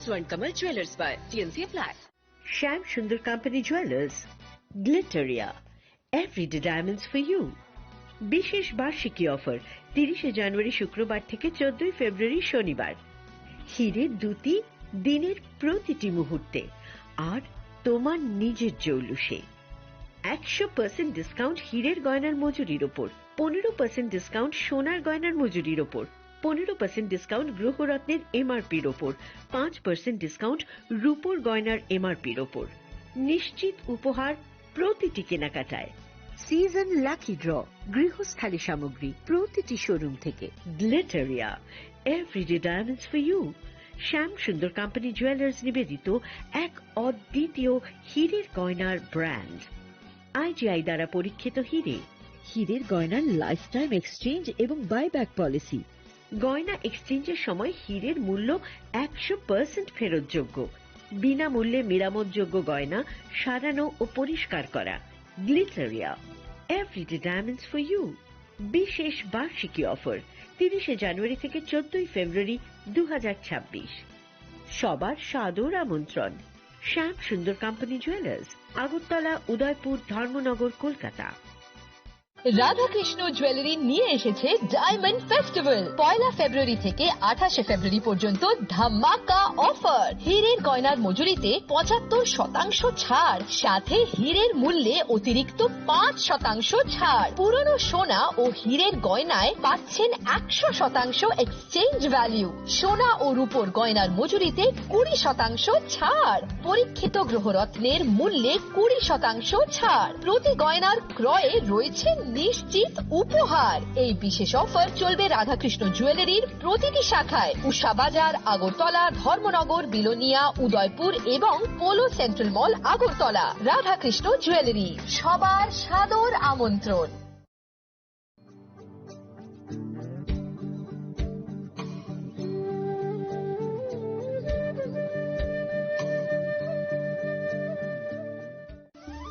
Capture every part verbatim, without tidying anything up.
Swarnkamal Jewellers by T N C apply. Shyam Sundar company jewellers, Glitteria, everyday diamonds for you. বিশেষ বার্ষিকী অফার, তিরিশে জানুয়ারি শুক্রবার থেকে চোদ্দই ফেব্রুয়ারি শনিবার। হিরে দ্যুতি দিনের প্রতিটি মুহূর্তে, আর তোমার নিজের জৌলুসে। একশো পার্সেন্ট ডিসকাউন্ট হিরের গয়নার মজুরির ওপর, পনেরো পার্সেন্ট ডিসকাউন্ট সোনার গয়নার মজুরির ওপর, পনেরো পার্সেন্ট ডিসকাউন্ট গ্রহরত্নের এমআরপির ওপর, পাঁচ পার্সেন্ট ডিসকাউন্ট রূপোর গয়নার এমআরপির ওপর। নিশ্চিত উপহার প্রতিটি কেনাকাটায়। সিজন লাকি ড্র, গৃহস্থালী সামগ্রী প্রতিটি শোরুম থেকে। Glitteria, everyday diamonds for you. Shyam Sundar company jewellers নিবেদিত এক অদ্বিতীয় হীরের গয়নার ব্র্যান্ড। আইজিআই দ্বারা পরীক্ষিত হীরে। হীরের গয়নার লাইফ টাইম এক্সচেঞ্জ এবং বাইব্যাক পলিসি। গয়না এক্সচেঞ্জের সময় হীরের মূল্য একশো পার্সেন্ট ফেরতযোগ্য। বিনামূল্যে মেরামতযোগ্য গয়না সারানো ও পরিষ্কার করা। Glitteria, everyday diamonds for you. বিশেষ বার্ষিকী অফার, তিরিশে জানুয়ারি থেকে চোদ্দই ফেব্রুয়ারি দু হাজার ছাব্বিশ। সবার সাদর আমন্ত্রণ। শ্যাম সুন্দর কোম্পানি জুয়েলার্স, আগরতলা, উদয়পুর, ধর্মনগর, কলকাতা। রাধাকৃষ্ণ জুয়েলারি নিয়ে এসেছে ডায়মন্ড ফেস্টিভ্যাল। পয়লা ফেব্রুয়ারি থেকে আঠাশে ফেব্রুয়ারি পর্যন্ত ধামাকা অফার। হীরের গয়নার মজুরিতে পঁচাত্তর শতাংশ ছাড়, সাথে হীরের মূল্যে অতিরিক্ত পাঁচ শতাংশ ছাড়। পুরনো সোনা ও হীরের গয়নায় পাচ্ছেন একশো শতাংশ এক্সচেঞ্জ ভ্যালু। সোনা ও রূপোর গয়নার মজুরিতে কুড়ি শতাংশ ছাড়। পরীক্ষিত গ্রহরত্নের মূল্যে কুড়ি শতাংশ ছাড়। প্রতি গয়নার ক্রয়ে রয়েছে নিশ্চিত উপহার। এই বিশেষ অফার চলবে রাধাকৃষ্ণ জুয়েলারির প্রতিটি শাখায়, উষা বাজার, আগরতলা, ধর্মনগর, বিলোনিয়া, উদয়পুর এবং পোলো সেন্ট্রাল মল, আগরতলা। রাধাকৃষ্ণ জুয়েলারি, সবার সাদর আমন্ত্রণ।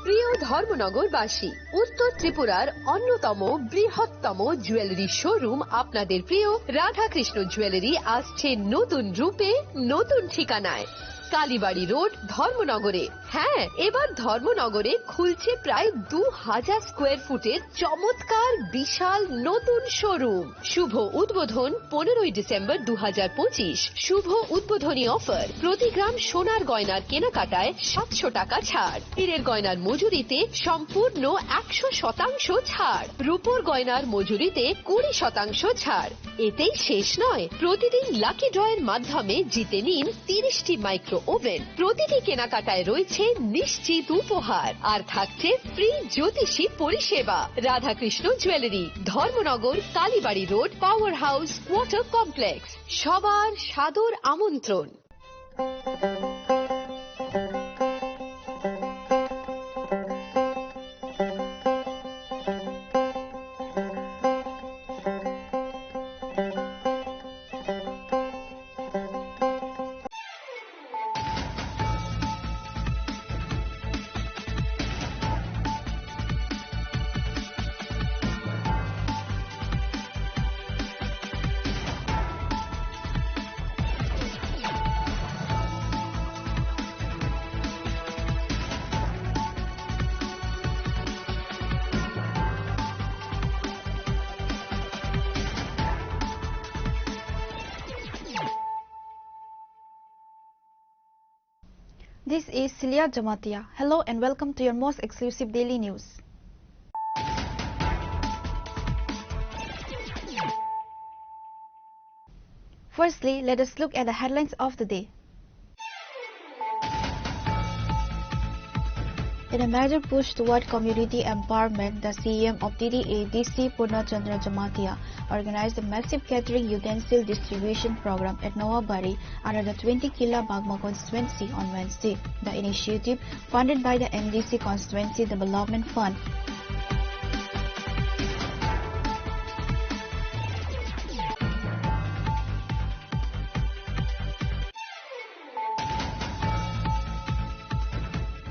প্রিয় ধর্মনগরবাসী, উত্তর ত্রিপুরার অন্যতম বৃহত্তম জুয়েলারি শোরুম আপনাদের প্রিয় রাধাকৃষ্ণ জুয়েলারি আসছে নতুন রূপে, নতুন ঠিকানায়। কালীবাড়ি রোড, ধর্মনগরে। হ্যাঁ, এবার ধর্মনগরে খুলছে প্রায় দু হাজার স্কোয়ার ফুটের চমৎকার বিশাল নতুন শোরুম। শুভ উদ্বোধন পনেরোই ডিসেম্বর দু হাজার পঁচিশ। শুভ উদ্বোধনী অফার, প্রতি গ্রাম সোনার গয়নার কেনাকাটায় সাতশো টাকা ছাড়, হীরের গয়নার মজুরিতে সম্পূর্ণ একশো শতাংশ ছাড়, রূপোর গয়নার মজুরিতে কুড়ি শতাংশ ছাড়। এতেই শেষ নয়, প্রতিদিন লাকি ড্রয়ের মাধ্যমে জিতে নিন তিরিশটি মাইক্রো ওভেন। প্রতিটি কেনাকাটায় রয়েছে নিশ্চিত উপহার, আর থাকছে ফ্রি জ্যোতিষী পরিষেবা। Radhakrishna jewellery, Dharmanagar, Kalibari road, power house, water complex. সবার সাদর আমন্ত্রণ। This is Celia Jamatia. Hello and welcome to your most exclusive daily news. Firstly, let us look at the headlines of the day. In a major push toward community empowerment, the C E M of T D A D C Purna Chandra Jamatia organized a massive catering utensil distribution program at Noabari under the twenty Killa Bagma constituency on Wednesday. The initiative, funded by the M D C Constituency Development Fund,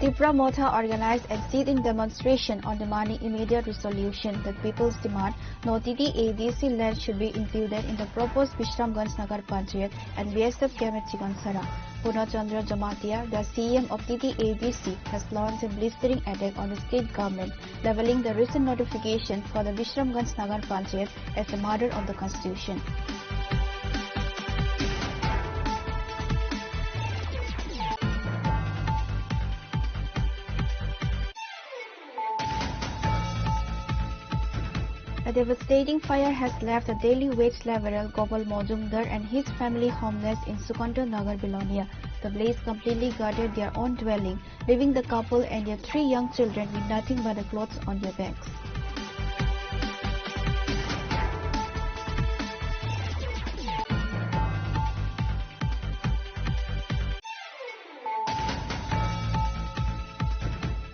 Tipra Motha organized a sit-in demonstration on demanding immediate resolution that people's demand no T T A D C land should be included in the proposed Bishramganj Nagar Panchayat and B S F camp at Chikansara. Purna Chandra Jamatia, the C E M of T T A D C, has launched a blistering attack on the state government, leveling the recent notification for the Bishramganj Nagar Panchayat as a murder of the constitution. A devastating fire has left the daily wage laborer Gopal Majumdar and his family homeless in Sukanta Nagar, Belonia. The blaze completely gutted their own dwelling, leaving the couple and their three young children with nothing but the clothes on their backs.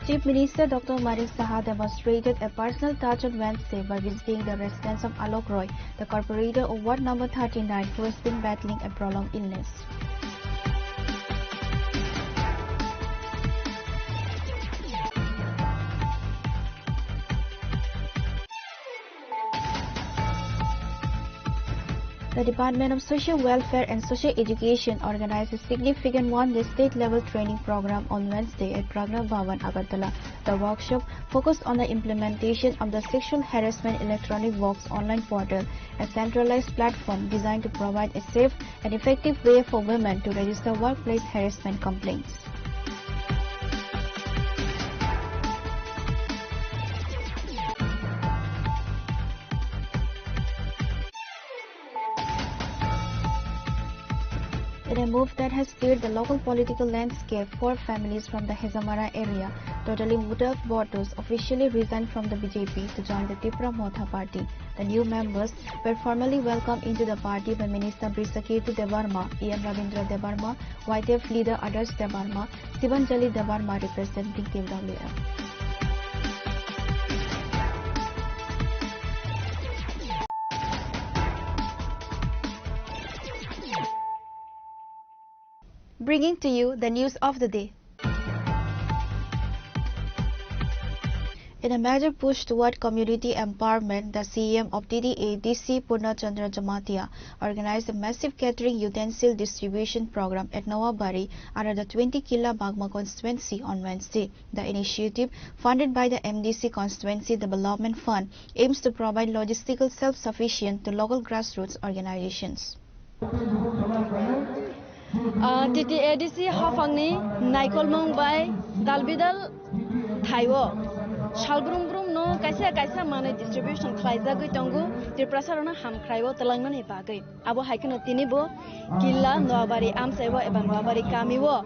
Chief Minister Doctor Manik Saha demonstrated a personal touch on Wednesday by visiting the residence of Alok Roy, the corporator of Ward number thirty-nine, who has been battling a prolonged illness. The Department of Social Welfare and Social Education organized a significant one-day state-level training program on Wednesday at Pragna Bhawan, Agartala. The workshop focused on the implementation of the Sexual Harassment Electronic Works online portal, a centralized platform designed to provide a safe and effective way for women to register workplace harassment complaints. In a move that has stirred the local political landscape, four families from the Hezamara area, totaling twelve voters, officially resigned from the B J P to join the Tipra Motha party. The new members were formally welcomed into the party by Minister Brisakirti Debbarma, E M Rabindra Debbarma, Y T F leader Adarsh Debbarma, Sibanjali Debbarma representing T W F. Bringing to you the news of the day. In a major push toward community empowerment, the C E M of T T A D C, Purna Chandra Jamatia, organized a massive catering utensil distribution program at Noabari under the twenty Killa Bagma constituency on Wednesday. The initiative, funded by the M D C Constituency Development Fund, aims to provide logistical self-sufficient to local grassroots organizations. Ah, T T A D C haphangni naikolmung bai dalbidal thaio salbrum brum no kaisa kaisa manwi distribution khlaijagwi tongo Tiprasa rokno hamkhraio twlangnani bagwi. Abo hai kheno tini bo Killa Noabari amchaio eba Noabari kamio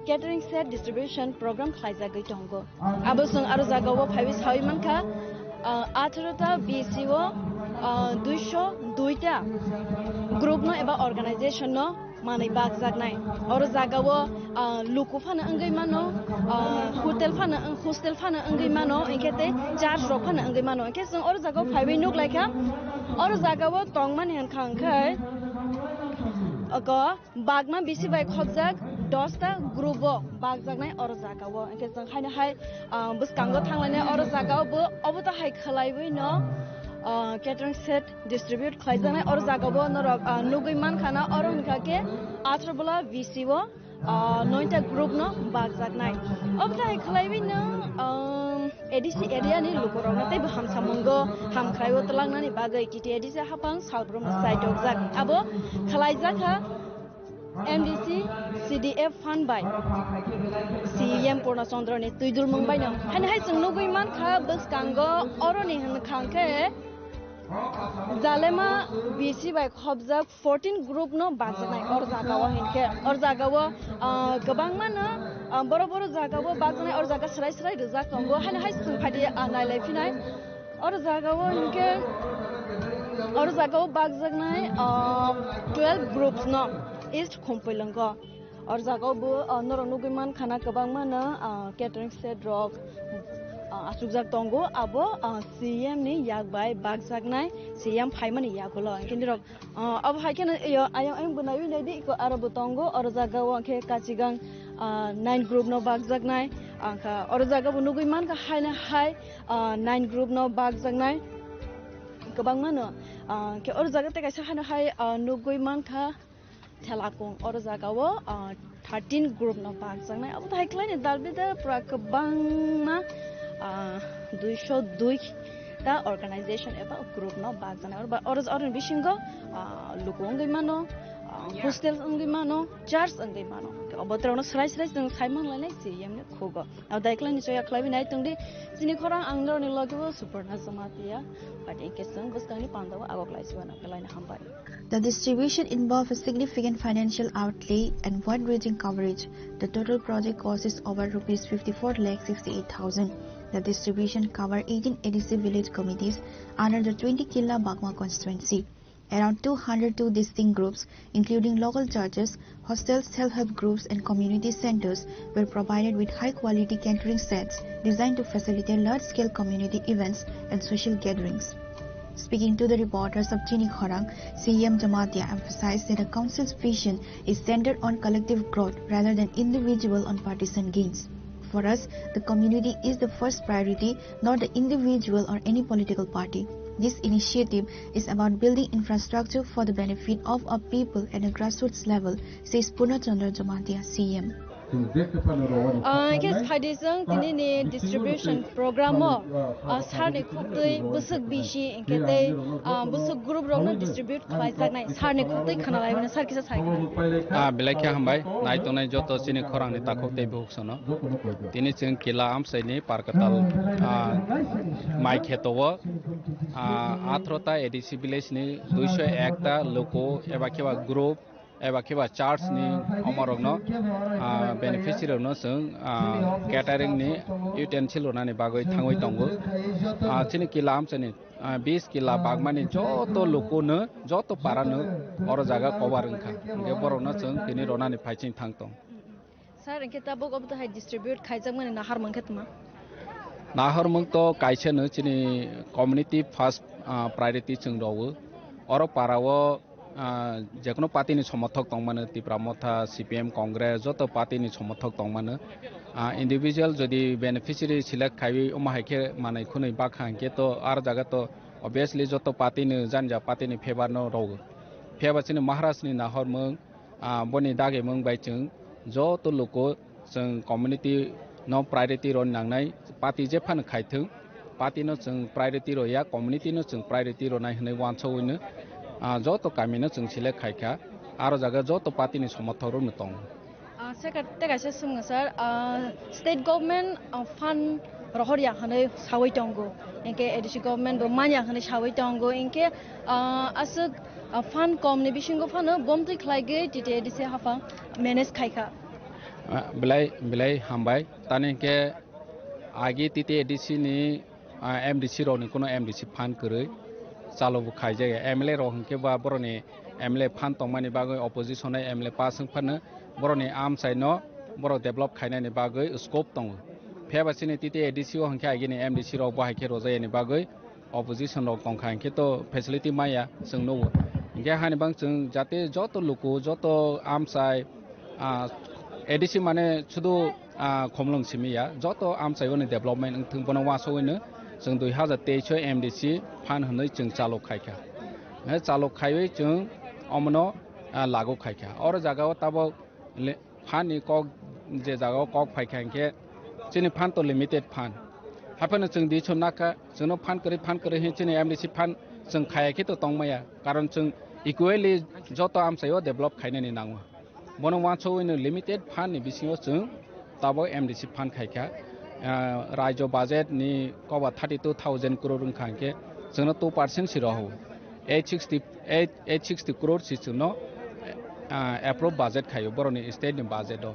catering set distribution program khlaijagwi tongo. Abo chwng aro jagao phaiwi sawi mankha, ah, atharo ta B C o, ah, duiso dui ta group no eba organization no manwi bakjaknai. Oro jagao, ah, luku phano wngwi mano, ah, hotel phano, hostel phano wngwi mano, hinkhe tei church rok phano wngwi mano. Hinkhe chwng oro jagao phaiwi nuk laikha, oro jagao tongmani hwnkha hinkhe, ogo Bagma bisi bai khopjak dosta group o bakjaknai oro jagao. Hinkhe chwng haino hai, ah, bwskango thanglainai oro jagao bo obo ta hai khwlaiwi no, ah, catering set distribute khlaijaknai oro jagao norok, ah, nugwi mankha na oro hinkha khe atharo bola bisi o, ah, noita group no bakjaknai. Obo ta hai khwlaiwi no, ah, A D C area ni lukurokno teibo hamsamungo hamkhraio twlangnani bagwi T T A D C haphang salbrumno chaitokjak. Abo khwlaijakha M D C C D F fund bai C E M Purna Chandra ni twidulmung baino. Haino hai chwng nugwi mankha bwskango oroni hwnkha hwnkhe Jalema B C bai khopjak fourteen group no bakjaknai or jagao hinkhe. Or jagao, ah, kwbangma no, ah, boro boro jagao bakjaknai or jaga swrai swrai rijak tongo. Haino hai chwng phaidi, ah, nailai phinai. Or jagao hinkhe, or jagao bakjaknai, ah, twelve groups no East Khumpui Lwngo. Or jagao bo, ah, norok nugwi mankha na kwbangma no, ah, catering set rok, ah, achukjak tongo. Abo, ah, C M ni yak bai bakjaknai, C M phaimani yagulo. Hinkhe norok, ah, abo hai kheno, iyo, ayang ayang bwnawi naidi, iko aro bo tongo. Oro jagao hinkhe kachigang, ah, nine group no bakjaknai. Angkha oro jaga bo nugwi mankha haino hai, ah, nine group no bakjaknai. Kwbangma no, ah, khe oro jaga tei kaisa haino hai, ah, nugwi mankha Thelakung. Oro jaga o, ah, thirteen group no bakjaknai. Abo to hai khlai ni dalbida pura kwbangma, ah, duiso dui ta organization eba group no bakjaknai. Oro ba, oro, oro ni bisingo, ah, luku wngwi mano, ah, hostel wngwi mano, church wngwi mano. Obo rok no srai srai chwng sai man lainai C E M ni khugo. Abo dai khlai ni choya khlai bi nai tongdi. Chini khorang ang norok ni logi o Suparna Jamatia. But in case chwng bwskang ni panda o agok lai si mano, belai no hambai. The distribution involved a significant financial outlay and wide-ranging coverage. The total project cost is over rupees fifty-four lakh sixty-eight thousand. The distribution covered eighteen A D C village committees under the twenty Killa Bagma constituency. Around two hundred two distinct groups, including local churches, hostels, self-help groups, and community centers, were provided with high-quality catering sets designed to facilitate large-scale community events and social gatherings. Speaking to the reporters of Chini Khorang, C E M Jamatia emphasized that the council's vision is centered on collective growth rather than individual or partisan gains. For us, the community is the first priority, not the individual or any political party. This initiative is about building infrastructure for the benefit of our people at a grassroots level, says Purna Chandra Jamatia, C E M. Ah, hingke phaidi chwng tini ni distribution program o, ah, sir ni khuktwi bwswk bisi hingke tei, ah, bwswk group rok no distribute khlai jaknai, sir ni khuktwi khna lai mano, sir kisa sai. Ah, belai khe hambai, nai tongnai joto chini khorang ni takhuk tei bukhuk sono. Tini chwng Killa amchai ni Parkatal, ah, mai kheto o, ah, athro ta A D C village ni duiso ek ta luku eba khe ba group, eba khe ba church ni omorokno, ah, beneficiary rokno chwng, ah, catering ni utensil rwnani bagwi thangwi tongo. Ah, chini Killa amchani, ah, bis Killa bagmani joto lukuno, joto parano oro jaga cover wngkha. Hingke borokno chwng tini ronani phaiching thang tong. Sir, hingke tabuk obo to hai distribute khaijakmani naharmung khe tma? Naharmung to kaisa no chini community first, ah, priority chwng rwo. Oro para o ah, jekono party ni somothok tongmano, Tipra Motha, C P M, Congress, joto party ni somothok tongmano. Ah, individual jodi beneficiary select khaiwi omo hai khe manai khunui bakha hinkhe to ar jaga to obviously joto party ni jani ja party ni favour no rwo. Phiya ba chini Maharaj ni nahormung, ah, boni dagimung bai chwng joto luku chwng community no priority rwna nangnai, party jephano khaithwng, party no chwng priority rwya, community no chwng priority rwnai hwnwi uansugwino, ah, joto kami no chwng select khaikha, aro jaga joto party ni somothok rokno tongo. Ah, second, tei kaisa swngno sir, ah, state government, ah, fund rohorya hwnwi sawi tongo, hinkhe A D C government bo manya hwnwi sawi tongo, hinkhe, ah, aswk, ah, fund kom ni bisingo phano bomtwi khlaigwi T T A D C haphang manage khaikha. Ah, belai, belai hambai. Tani hinkhe agi T T A D C ni, ah, M D C rokni kuno M D C fund kwrwi chalo bo khaijak ya. M L A rok hinkhe ba borokni M L A fund tongmani bagwi opposition hai M L A pass wng phano borokni amchai no borok develop khainani bagwi scope tongo. Phiya ba chini T T A D C o hinkhe agini M D C rok bo hai khe rwjak yani bagwi opposition rok tongkha hinkhe to facility maya chwng nugo. Hinkhe hani bang chwng jate joto luku, joto amchai, ah, A D C mane sudu, ah, Khumulwng simi ya, joto amchai oni development wngthwng bono uansugwino chwng dui hazar teis o M D C fund hwnwi chwng chalo khaikha. He chalo khaiwi chwng omono, ah, lagu khaikha. Oro jaga o tabok le-, fund ni kok je jaga o kok phaikha hinkhe chini fund to limited fund. Haphano chwng di chwng nakha, chwngno fund kwrwi, fund kwrwi hin chini M D C fund chwng khaya khe to tongmaya. Karon chwng equally joto amchai o develop khainani nango. Bono uansugwino limited fund ni bisingo chwng tabok M D C fund khaikha. Ah, raijo budget ni koba thirty two thousand crore wngkha hinkhe chwngno two percent si rohor. Eight sixty, eight, eight sixty crore si chwngno, ah, approve budget khaio borokni state ni budget o.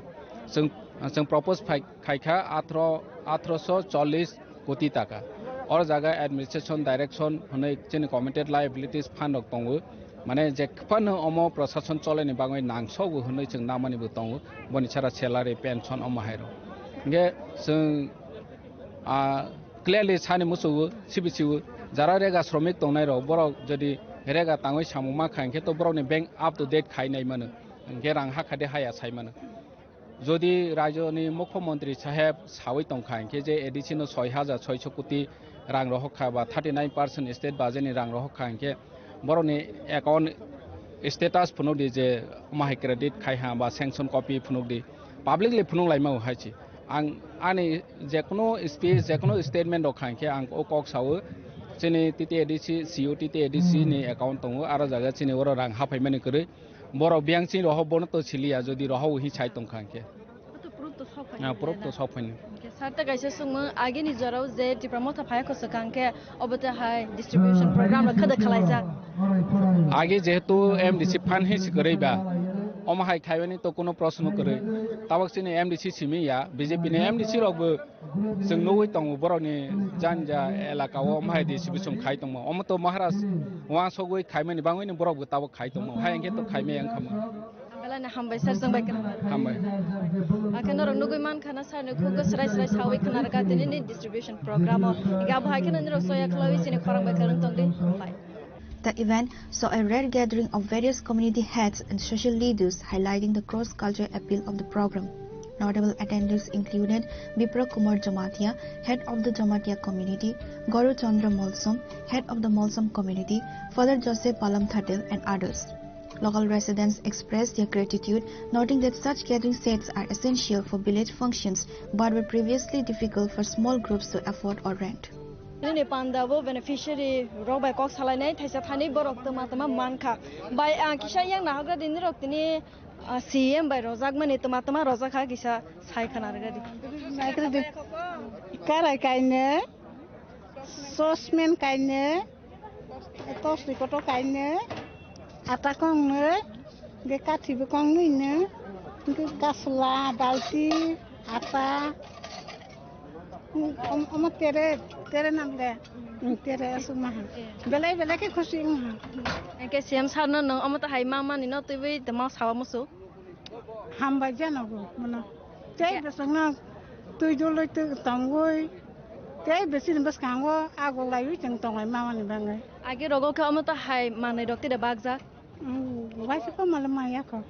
Chwng, chwng propose phai-, khaikha athro, athroso chollish koti taka. Oro jaga administration direction hwnwi chini committed liabilities fund rok tongo. Mane je phano omo prashason choleni bagwi nangsogo hwnwi chwng namani bo tongo. Boni sara salary, pension omo hai rok. Hinkhe chwng, ah, clearly sani muchungo, sibi siwo, jara rega sromik tongnai rok, borok jodi rega tangwi samung ma kha, hinkhe to borokni bank up to date khai nai mano, hinkhe rang hakha de haya sai mano. Jodi rajyoni mukhyamantri saheb sawi tongkha hinkhe je A D C no soi hajar soiso koti rang rohorkha ba thirty nine percent state budget ni rang rohorkha hinkhe borokni account status phunukdi je omo hai credit khai ha ba sanction copy phunukdi, publicly phunuk laima hai se. Ang ani jekunu speech, jekunu statement rok kha hinkhe ang o kok sao, chini T T A D C, C U T T A D C ni account tongo, aro jaga chini oro rang haphaimani kwrwi. Borok biyang chini rohor bono to siliya, jodi rohor hi sai tongkha hinkhe. Proof to sok phaini. Ah, proof to sok phaini. Sir, ta kaisa sungmung, agini jorao je Tipra Motha phai kho swkang khe, obo te hai distribution program rok khada khalaijak. Agi jehetu M D C phan hi sikwrwi ba, omo hai khaibani to kuno proshno kwrwi. Tabok chini M D C simi ya, B J P ni M D C rok bo chwng nugwi tongo, borok ni janja elaka o omo hai distribution khai tongmo. Omo to Maharaj wansogwi khaimani bangwi ni borok bo tabok khai tongmo. Hai hinkhe to khaimai wngkha mo. Belai no hambai sir, chwng bai kwrwng. Hambai. Akhe norok nugwi mankha na sir ni khuk srai srai sawi khna rwkha tini ni distribution program o. Hinkhe abo hai kheno norok soya khwlawi chini khorang bai kwrwng tongdi. Hambai. The event saw a rare gathering of various community heads and social leaders, highlighting the cross-cultural appeal of the program. Notable attendees included Bipra Kumar Jamatia, head of the Jamatia community, Gauru Chandra Molsom, head of the Molsom community, Father Joseph Palam Thatel, and others. Local residents expressed their gratitude, noting that such gathering sets are essential for village functions but were previously difficult for small groups to afford or rent. Nini panda bo beneficiary rok bai kok salainai thaisa thani borok twma twma mankha. Bai ang kisa yang nahagra dini rok tini, ah, C M bai rojak mani twma twma rojak kha kisa sai khana rega di. Karai kaine, sosmen kaine, Tosni kotor kainwi, ata kongnwi, hwnkhe kathi bo kongnwi no, hwnkhe kasla, balti, ata, om-, omo tere, tere nam le, hmm, tere aswk maha. Belai belai khe khusi wngha. Hwnkhe C M sir no nwng omo ta hai ma mani no twiwi tongma sawa musu. Hambai janogo mono. Tei bwswkno twi dulwi twi tongwi, tei bisini bwskango aguk laiwi chwng tongwi mamani bagwi. Age rogo khe omo to hai manwi rok tide bakjak. Mm, waisa komalo maya kho.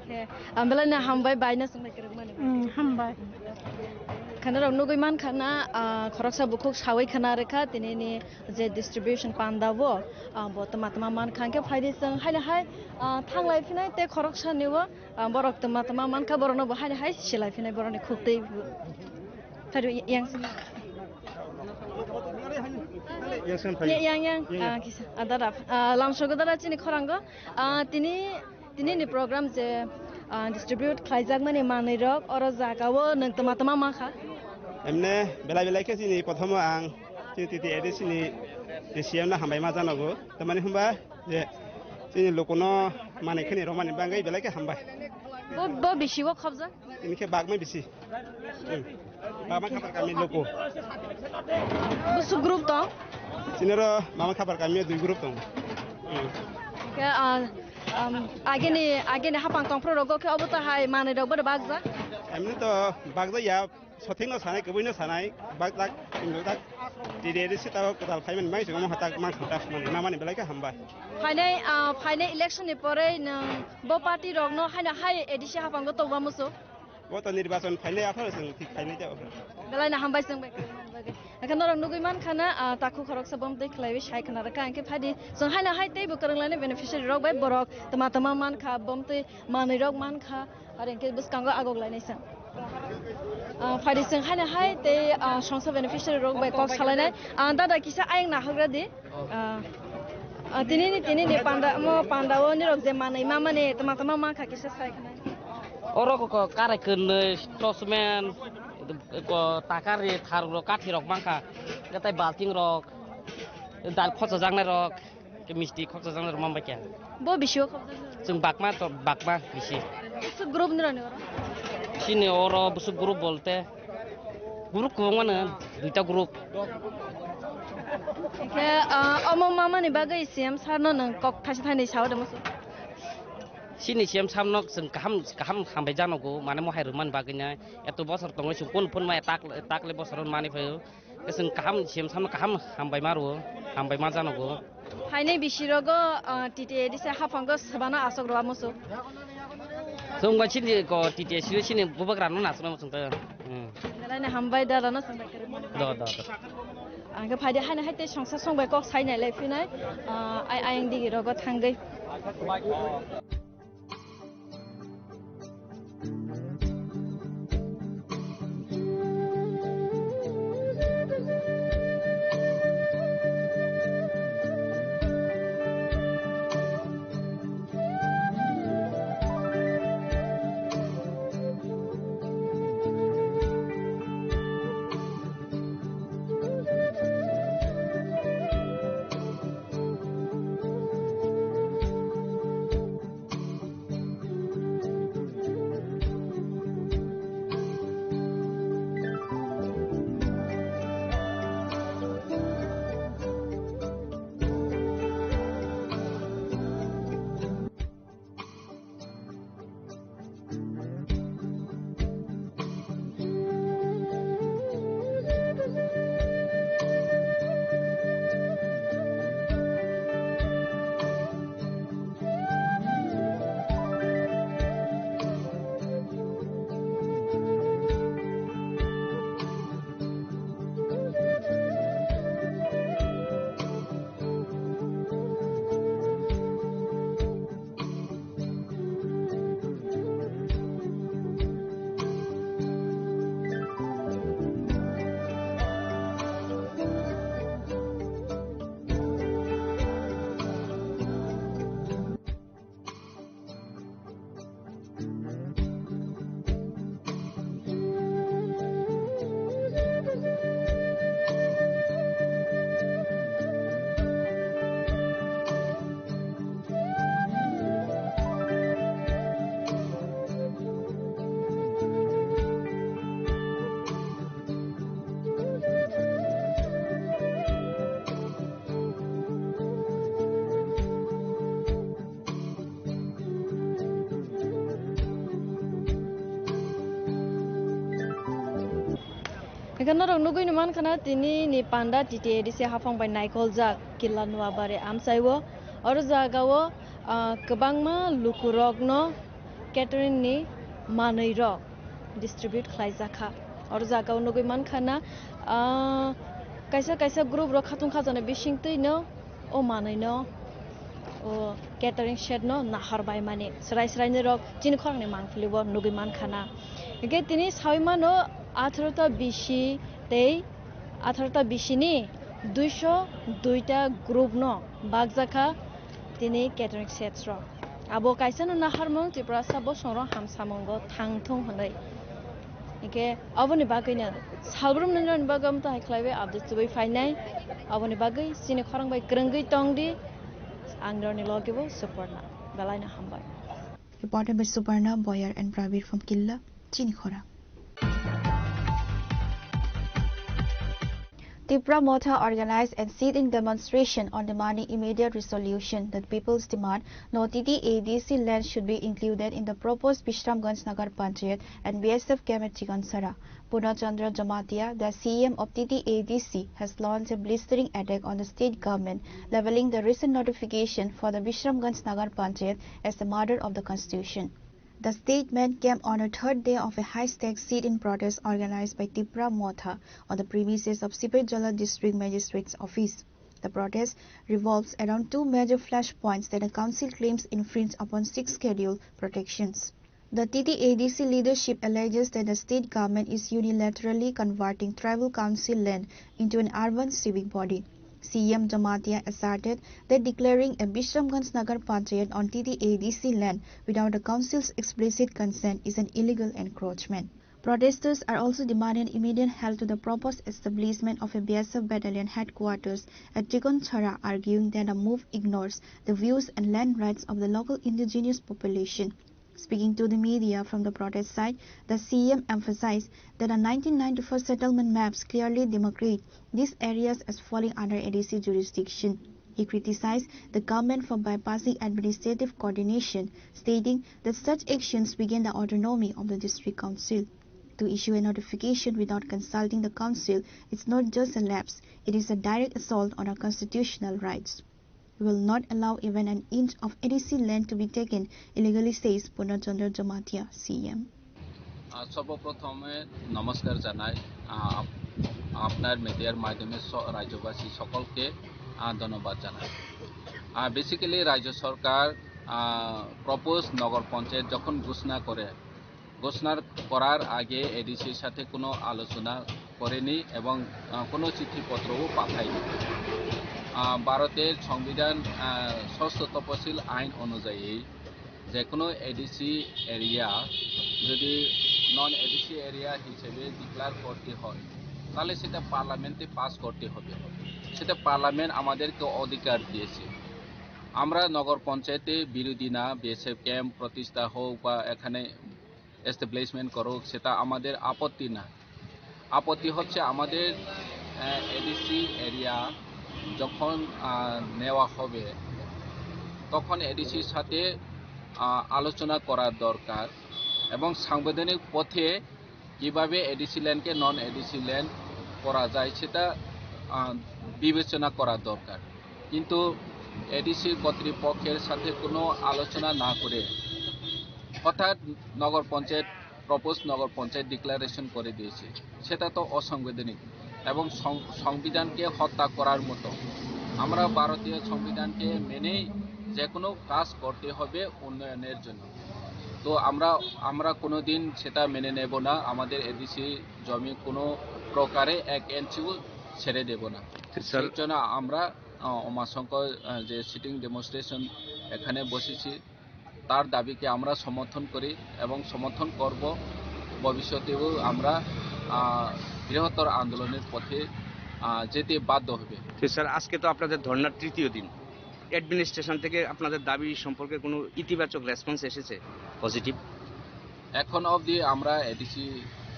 Khe, ang belai no hambai, bai no chwng bai kwrwngmani. Mm, hambai. Khana rok nugwi mankha na, ah, khoroksa bukhuk sawi khana rwkha tini ni je distribution panda bo, ah, bo tma tma mankha, hwnkhe phaidi chwng haino hai, ah, thanglai phinai tei khoroksa ni o, ah, borok tma tma mankha, borok no bo haino hai silai phinai borok ni khuk twi. Phaidu yang sini. Yang sini phai. Yang, yang, yang, yang. Ah, kisa, ah, dada, ah, lamsogo dada chini khorango, ah, tini Tini ni program je, ah, distribute khlaijakmani manwi rok oro jaga o nwng tma tma mankha? Emne belai belai khe chini prothomo ang chini T T A D C ni C M no hambai ma janogo. Tamani hwnba je chini lukuno manwi khani romani bagwi belai khe hambai. Bo, bo bisi o khobjak? Tini khe bagmai bisi. Hmm. Mama Khapar kami luku. Busu group tong? Sinero Mama Khapar kami dui group tong. Hmm. Ke, ah, um, agini, agini hapang tongphro rogo khe obo to hai manwi rok bo bakjak? Emni to bakjak ya, sothik no sanai, kwbwi no sanai, bakjak, hindu tak. Dide de sita ko tal phaiman mai sing mo hatak mang khata mani namani belai khe hambai. Phainai, ah, phainai election ni pore nwng bo party rok no haino hai A D C hapang go tongma musu? Bo to nirbachon phainai aphano chwng thik phainai ta aphano. Belai no hambai chwng bai kwrwngmani bagwi. Hwnkhe norok nugwi mankha na, ah, takhuk khoroksa bomtwi khlaiwi sai khna rwkha, hwnkhe phaidi chwng haino hai teibo kwrwnglaini beneficiary rok bai borok tma tma mankha, bomtwi manwi rok mankha, aro hwnkhe bwskango agok lainai chwng. Ah, phaidi chwng haino hai tei, ah, songsa beneficiary rok bai kok salainai. Ah, dada kisa ayang nahargra di. Ah, ah, tini ni, tini ni panda, mo panda o nirok je manwi ma mani tma tma mankha kisa sai khna. Oro ko, ko karai kwnwi, tosmen, ko takari tharok rok, kathi rok mankha, tei balting rok, dal khochajaknai rok, tei misti khochajaknai rok manbai kha. Bo bisi o khobjaknai rok? Chwng bakma to, bakma bisi. Kisa group ni rani oro? Chini oro busu group bolte group kwbangma no, duita group. Khe, ah, omo mamani bagwi C M sir no nwng kok thaisa thainwi sao de musu? Chini C M sir no chwng kaham, kaham hambai janogo, mane mohai rwmani bagwi no. Eto bosor tongwi chwng kun phunmaya tak, takle bosor mani phaio. Chwng kaham C M sir no kaham hambai ma rwo, hambai ma janogo. Phainai bisi rogo, ah, T T A D C haphango swbano aswk rwma musu. Tongba chini ko T T S U chini bubagra no nasma mo chungta. Hmm. Belai no hambai da, da no chungta kiri mani. Do, do, do. Ang ke phaidi hani hai te songsa songbai kok sai nai lai phinai. Ah, ai, ai ang digi rogo thangwi. Hingke norok nugui no mankha na tini ni panda T T A D C haphang bai naikoljak Killa Nuabari amchai o. Oro jaga o, ah, kwbangma lukurok no catering ni manwi rok distribute khlai jakha. Oro jaga o nugui mankha na, ah, kaisa kaisa group rok khatung khajana bising twi no o manwi no, o catering shed no nahar bai mani. Srai srai ni rok chini khorang ni mangpili bo nugui mankha na. Hingke tini saui mano atharo ta bisi tei atharo ta bisi ni duiso dui ta group no bakjakha tini catering shed rok. Abo kaisa no naharmung Tripura sa bosong rok hamsamungo thangthung hwnwi. Hingke aboni bagwino salbrum nini bagwi amtahai khlaiwi update chubui phainai. Aboni bagwi chini khorang bai kwrwngwi tongdi. Ang norni logi bo Suparna. Belai no hambai. Reported by Suparna Boyar and Prabir from Killa, Chini Khorang. Tipra Motha organized and sit-in demonstration on demanding immediate resolution that people's demand no T T A D C land should be included in the proposed Bishramganj Nagar Panchayat and B S F camp at Chikanchara. Purna Chandra Jamatia, the C E M of T T A D C, has launched a blistering attack on the state government, leveling the recent notification for the Bishramganj Nagar Panchayat as the murder of the constitution. The statement came on a third day of a high-stakes sit-in protest organized by Tipra Motha on the premises of Sipaijala District Magistrate's office. The protest revolves around two major flashpoints that the council claims infringe upon Sixth Schedule protections. The T T A D C leadership alleges that the state government is unilaterally converting tribal council land into an urban civic body. C E M Jamatia asserted that declaring a Bishramganj Nagar Panchayat on T T A D C land without the council's explicit consent is an illegal encroachment. Protesters are also demanding immediate halt to the proposed establishment of a B S F battalion headquarters at Chikanchara, arguing that the move ignores the views and land rights of the local indigenous population. Speaking to the media from the protest site, the C E M emphasized that the nineteen ninety-four settlement maps clearly demarcate these areas as falling under A D C jurisdiction. He criticized the government for bypassing administrative coordination, stating that such actions weaken the autonomy of the district council. To issue a notification without consulting the council is not just a lapse, it is a direct assault on our constitutional rights. We will not allow even an inch of A D C land to be taken illegally, says Purna Chandra Jamatia, C E M. আহ, সর্বপ্রথমে নমস্কার জানাই, আহ, আপ-, আপনার মিডিয়ার মাধ্যমে স-, রাজ্যবাসী সকলকে, আহ, ধন্যবাদ জানাই। আহ, বেসিক্যালি রাজ্য সরকার, আহ, প্রপোজ নগর পঞ্চায়েত যখন ঘোষণা করে, ঘোষণা করার আগে এডিসির সাথে কোনো আলোচনা করেনি এবং, আহ, কোনো চিঠিপত্রও পাঠায়নি। আহ, ভারতের সংবিধান, আহ, ষষ্ঠ তপশিল আইন অনুযায়ী যে কোনো এডিসি এরিয়া যদি নন এডিসি এরিয়া হিসেবে ডিক্লেয়ার করতে হয়, তাহলে সেটা পার্লামেন্টে পাস করতে হবে। সেটা পার্লামেন্ট আমাদেরকে অধিকার দিয়েছে। আমরা নগর পঞ্চায়েতে বিরোধী না, বিএসএফ ক্যাম্প প্রতিষ্ঠা হোক বা এখানে এস্টাবলিশমেন্ট করুক, সেটা আমাদের আপত্তি না। আপত্তি হচ্ছে আমাদের, আহ, এডিসি এরিয়া যখন, আহ, নেওয়া হবে, তখন এডিসির সাথে, আহ, আলোচনা করার দরকার এবং সাংবিধানিক পথে কিভাবে এডিসি ল্যান্ডকে নন এডিসি ল্যান্ড করা যায়, সেটা, আহ, বিবেচনা করা দরকার। কিন্তু এডিসি কর্তৃপক্ষের সাথে কোনো আলোচনা না করে হঠাৎ নগর পঞ্চায়েত, প্রপোজ নগর পঞ্চায়েত ডিক্লারেশন করে দিয়েছে, সেটা তো অসাংবিধানিক এবং সং-, সংবিধানকে হত্যা করার মতো। আমরা ভারতীয় সংবিধানকে মেনেই যে কোনো কাজ করতে হবে উন্নয়নের জন্য। তো আমরা, আমরা কোনো দিন সেটা মেনে নেব না। আমাদের এডিসি জমি কোনো প্রকারে এক ইঞ্চিও ছেড়ে দেব না। স্যার, সেই জন্য আমরা, আহ, উমাশঙ্কর, আহ, যে সিটিং ডেমনস্ট্রেশন এখানে বসেছি, তার দাবিকে আমরা সমর্থন করি এবং সমর্থন করব। ভবিষ্যতেও আমরা, আহ, বৃহত্তর আন্দোলনের পথে, আহ, যেতে বাধ্য হবে। তো স্যার, আজকে তো আপনাদের ধর্নার তৃতীয় দিন, অ্যাডমিনিস্ট্রেশন থেকে আপনাদের দাবি সম্পর্কে কোনো ইতিবাচক রেসপন্স এসেছে, পজিটিভ? এখন অবধি আমরা এডিসি,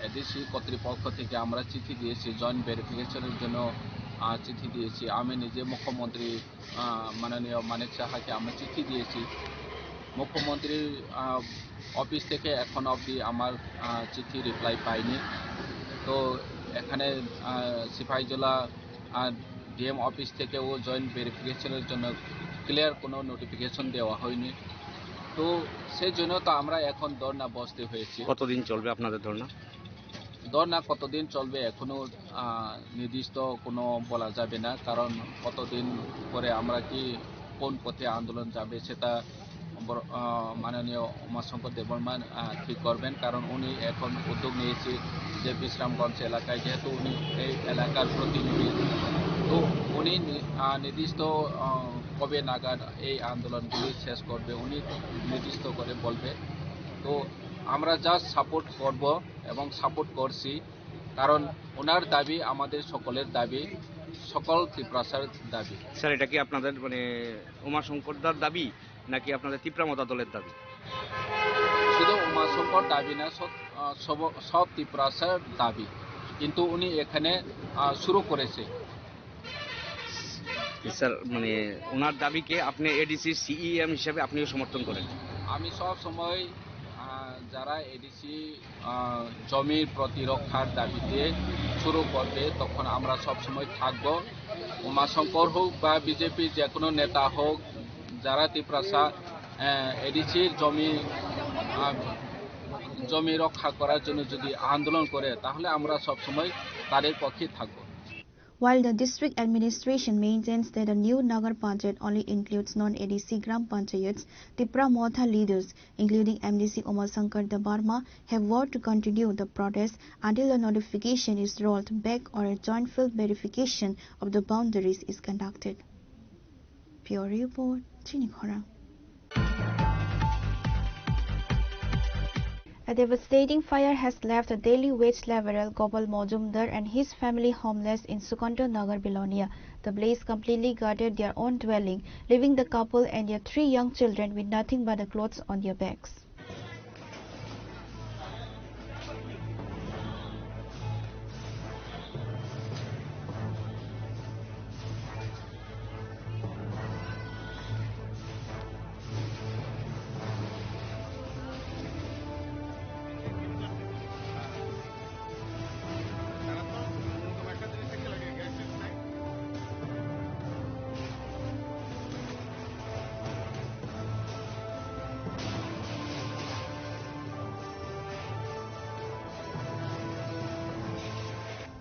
এডিসি কর্তৃপক্ষ থেকে আমরা চিঠি দিয়েছি, জয়েন্ট ভেরিফিকেশনের জন্য, আহ, চিঠি দিয়েছি। আমি নিজে মুখ্যমন্ত্রী, আহ, মাননীয় মানিক সাহাকে আমরা চিঠি দিয়েছি। মুখ্যমন্ত্রীর, আহ, অফিস থেকে এখন অবধি আমার, আহ, চিঠি রিপ্লাই পাইনি। তো এখানে, আহ, সিপাহীজলা, আহ, ডিএম অফিস থেকেও জয়েন্ট ভেরিফিকেশনের জন্য ক্লিয়ার কোনো নোটিফিকেশন দেওয়া হয়নি। তো সেই জন্য তো আমরা এখন ধর্ণা বসতে হয়েছে। কতদিন চলবে আপনাদের ধর্ণা? ধর্ণা কতদিন চলবে এখনো, আহ, নির্দিষ্ট কোনো বলা যাবে না, কারণ কতদিন পরে আমরা কি কোন পথে আন্দোলন যাবে সেটা বর-, আহ, মাননীয় উমাশঙ্কর দেববর্মা, আহ, ঠিক করবেন, কারণ উনি এখন উদ্যোগ নিয়েছে যে বিশ্রামগঞ্জ এলাকায়, যেহেতু উনি এই এলাকার প্রতিনিধি, তো উনি নি-, আহ, নির্দিষ্ট, আহ, কবে নাগাদ এই আন্দোলনগুলি শেষ করবে উনি নির্দিষ্ট করে বলবে। তো আমরা জাস্ট সাপোর্ট করব এবং সাপোর্ট করছি, কারণ ওনার দাবি আমাদের সকলের দাবি, সকল তিপ্রাসার দাবি। স্যার, এটা কি আপনাদের, মানে, উমাশঙ্কর দার দাবি নাকি আপনাদের তিপ্রা মথা দলের দাবি? শুধু উমাশঙ্কর দাবি না, সব, আহ, সব, সব তিপ্রাসার দাবি। কিন্তু উনি এখানে, আহ, শুরু করেছে। স্যার, মানে, ওনার দাবিকে আপনি এডিসি সিইএম হিসাবে আপনিও সমর্থন করেন? আমি সব সময়, আহ, যারা এডিসি, আহ, জমির প্রতিরক্ষার দাবিতে শুরু করবে, তখন আমরা সব সময় থাকব। উমাশঙ্কর হোক বা বিজেপির যে কোনো নেতা হোক, যারা তিপ্রাসা, আহ, এডিসির জমি, আহ, জমি রক্ষা করার জন্য যদি আন্দোলন করে, তাহলে আমরা সব সময় তাদের পক্ষে থাকব। While the district administration maintains that the new Nagar Panchayat only includes non-A D C Gram Panchayats, Tipra Motha leaders, including M D C Uma Shankar Debbarma, have vowed to continue the protest until the notification is rolled back or a joint field verification of the boundaries is conducted. Bureau Report, Chini Khorang. A devastating fire has left a daily wage laborer, Gopal Mojumdar, and his family homeless in Sukanta Nagar, Belonia. The blaze completely gutted their own dwelling, leaving the couple and their three young children with nothing but the clothes on their backs.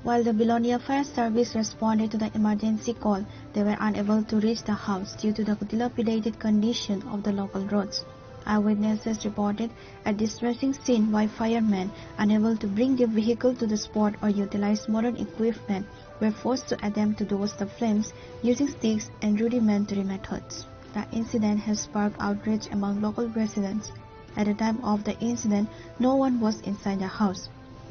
While the Belonia Fire Service responded to the emergency call, they were unable to reach the house due to the dilapidated condition of the local roads. Eyewitnesses reported a distressing scene where firemen, unable to bring their vehicle to the spot or utilize modern equipment, were forced to attempt to douse the flames using sticks and rudimentary methods. The incident has sparked outrage among local residents. At the time of the incident, no one was inside the house.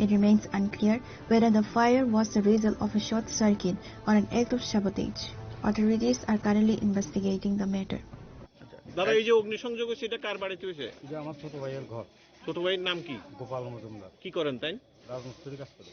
It remains unclear whether the fire was the result of a short circuit or an act of sabotage. Authorities are currently investigating the matter. দাদা, এই যে অগ্নিসংযোগ হয়েছে, এটা কার বাড়িতে হয়েছে? এটা আমার ছোট ভাইয়ের ঘর। ছোট ভাইয়ের নাম কি? গোপাল মজুমদার। কি করেন তাই? রাজমিস্ত্রির কাজ করে।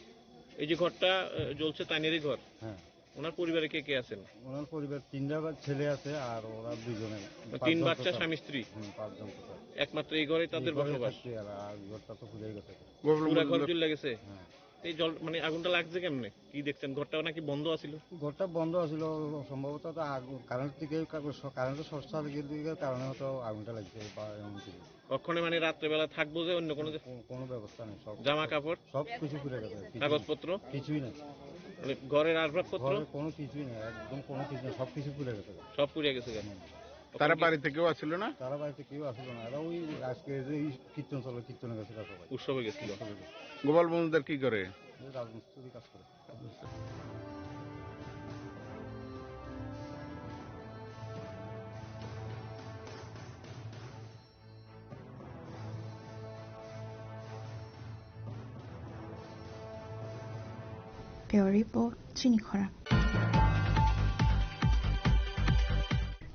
এই যে ঘরটা আহ, জ্বলছে, তানিরই ঘর। হ্যাঁ। ওনার পরিবারে কে কে আছেন? ওনার পরিবার তিনটা ছেলে আছে আর ওরা দুজনে। তিন বাচ্চা, স্বামী স্ত্রী। হুম, পাঁচজন টোটাল। একমাত্র এই ঘরেই তাদের এই ঘরে বসবাস। থাকছে আর আর ঘরটা তো পুড়ে গেছে। পুরা ঘর জ্বলে গেছে। হ্যাঁ। এই জল, মানে, আগুনটা লাগছে কেমনে? কি দেখছেন? ঘরটা নাকি বন্ধ আছিল? ঘরটা বন্ধ আছিল, সম্ভবত তো আগুন, কারেন্ট থেকে, কারেন্টের শর্ট সার্কিট দিকে কারণে হয়তো আগুনটা লাগছে বা এমন কিছু। কখনো, মানে, রাত্রেবেলা থাকবো যে অন্য কোনো যে কোনো- কোনো ব্যবস্থা নেই, সব জামা কাপড়, সব কিছু পুড়ে গেছে, কিছু- কাগজপত্র, কিছুই নেই। মানে, ঘরের আসবাবপত্র ঘরে কোনো কিছুই নেই, একদম কোনো কিছু নেই, সব কিছু পুড়ে গেছে। সব পুড়িয়া গেছে কেন? তারা বাড়িতে কেউ আছিল না? তারা বাড়িতে কেউ আসলো না, এরা ওই আজকে যে এই কীর্তন চলে, কীর্তনে গেছে এরা সবাই। উৎসবে গেছিল। উৎসবে গেছে। গোপাল মজুমদার কি করে? এই রাজমিস্ত্রি কাজ করে। Bureau Report, Chini Khorang.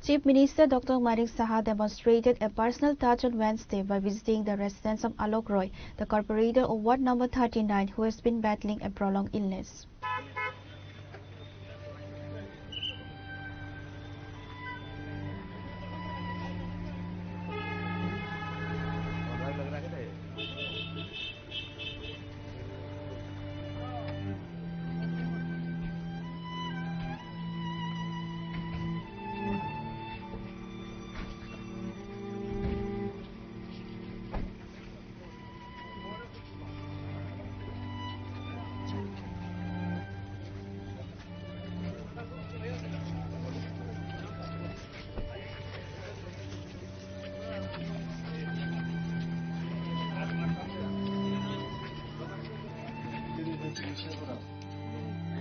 Chief Minister Doctor Manik Saha demonstrated a personal touch on Wednesday by visiting the residence of Alok Roy, the corporator of Ward Number thirty-nine, who has been battling a prolonged illness.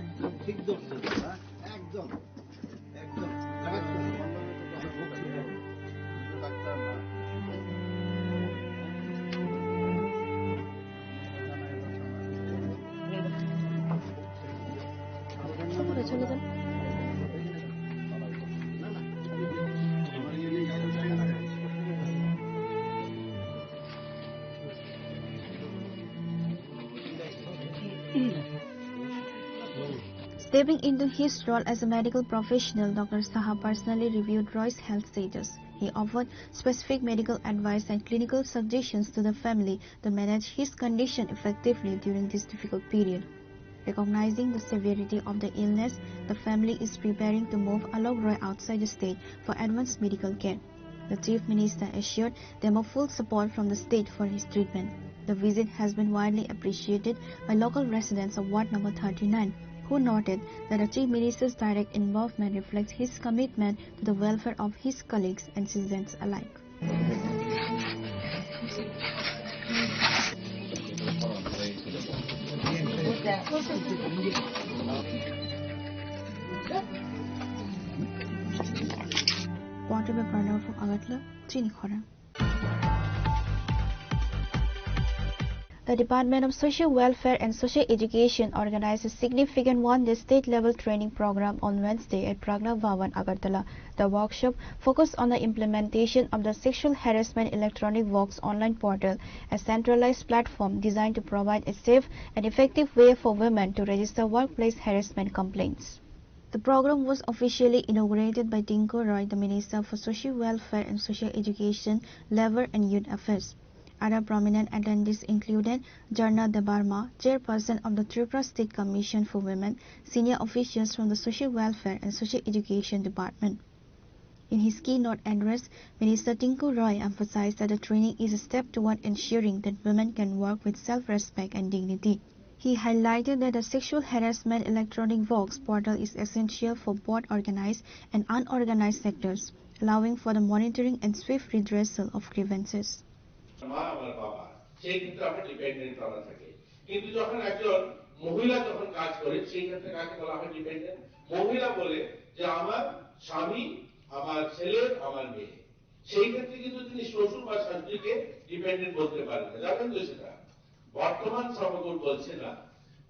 একদম ঠিক ধরছে দাদা, একদম, একদম। ডাক্তার না। Stepping into his role as a medical professional, Doctor Saha personally reviewed Roy's health status. He offered specific medical advice and clinical suggestions to the family to manage his condition effectively during this difficult period. Recognizing the severity of the illness, the family is preparing to move Alok Roy outside the state for advanced medical care. The Chief Minister assured them of full support from the state for his treatment. The visit has been widely appreciated by local residents of Ward Number thirty-nine, who noted that the Chief Minister's direct involvement reflects his commitment to the welfare of his colleagues and citizens alike. Water by Pranav from Agartala, Chini Khorang. The Department of Social Welfare and Social Education organized a significant one-day state-level training program on Wednesday at Pragna Bhawan, Agartala. The workshop focused on the implementation of the Sexual Harassment Electronic Works online portal, a centralized platform designed to provide a safe and effective way for women to register workplace harassment complaints. The program was officially inaugurated by Tinku Roy, the Minister for Social Welfare and Social Education, Labour and Youth Affairs. Other prominent attendees included Jarna Debbarma, Chairperson of the Tripura State Commission for Women, senior officials from the Social Welfare and Social Education Department. In his keynote address, Minister Tinku Roy emphasized that the training is a step toward ensuring that women can work with self-respect and dignity. He highlighted that the sexual harassment electronic box portal is essential for both organized and unorganized sectors, allowing for the monitoring and swift redressal of grievances. মা আমার বাবা, সেই ক্ষেত্রে আমরা ডিপেন্ডেন্ট করা থাকে। কিন্তু যখন একজন মহিলা যখন কাজ করে, সেই ক্ষেত্রে কাকে বলা হয় ডিপেন্ডেন্ট? মহিলা বলে যে আমার স্বামী, আমার ছেলে, আমার মেয়ে। সেই ক্ষেত্রে কিন্তু তিনি শ্বশুর বা শাশুড়িকে ডিপেন্ডেন্ট বলতে পারেন না, জানেন তো সেটা। বর্তমান শ্রমকোড বলছে না,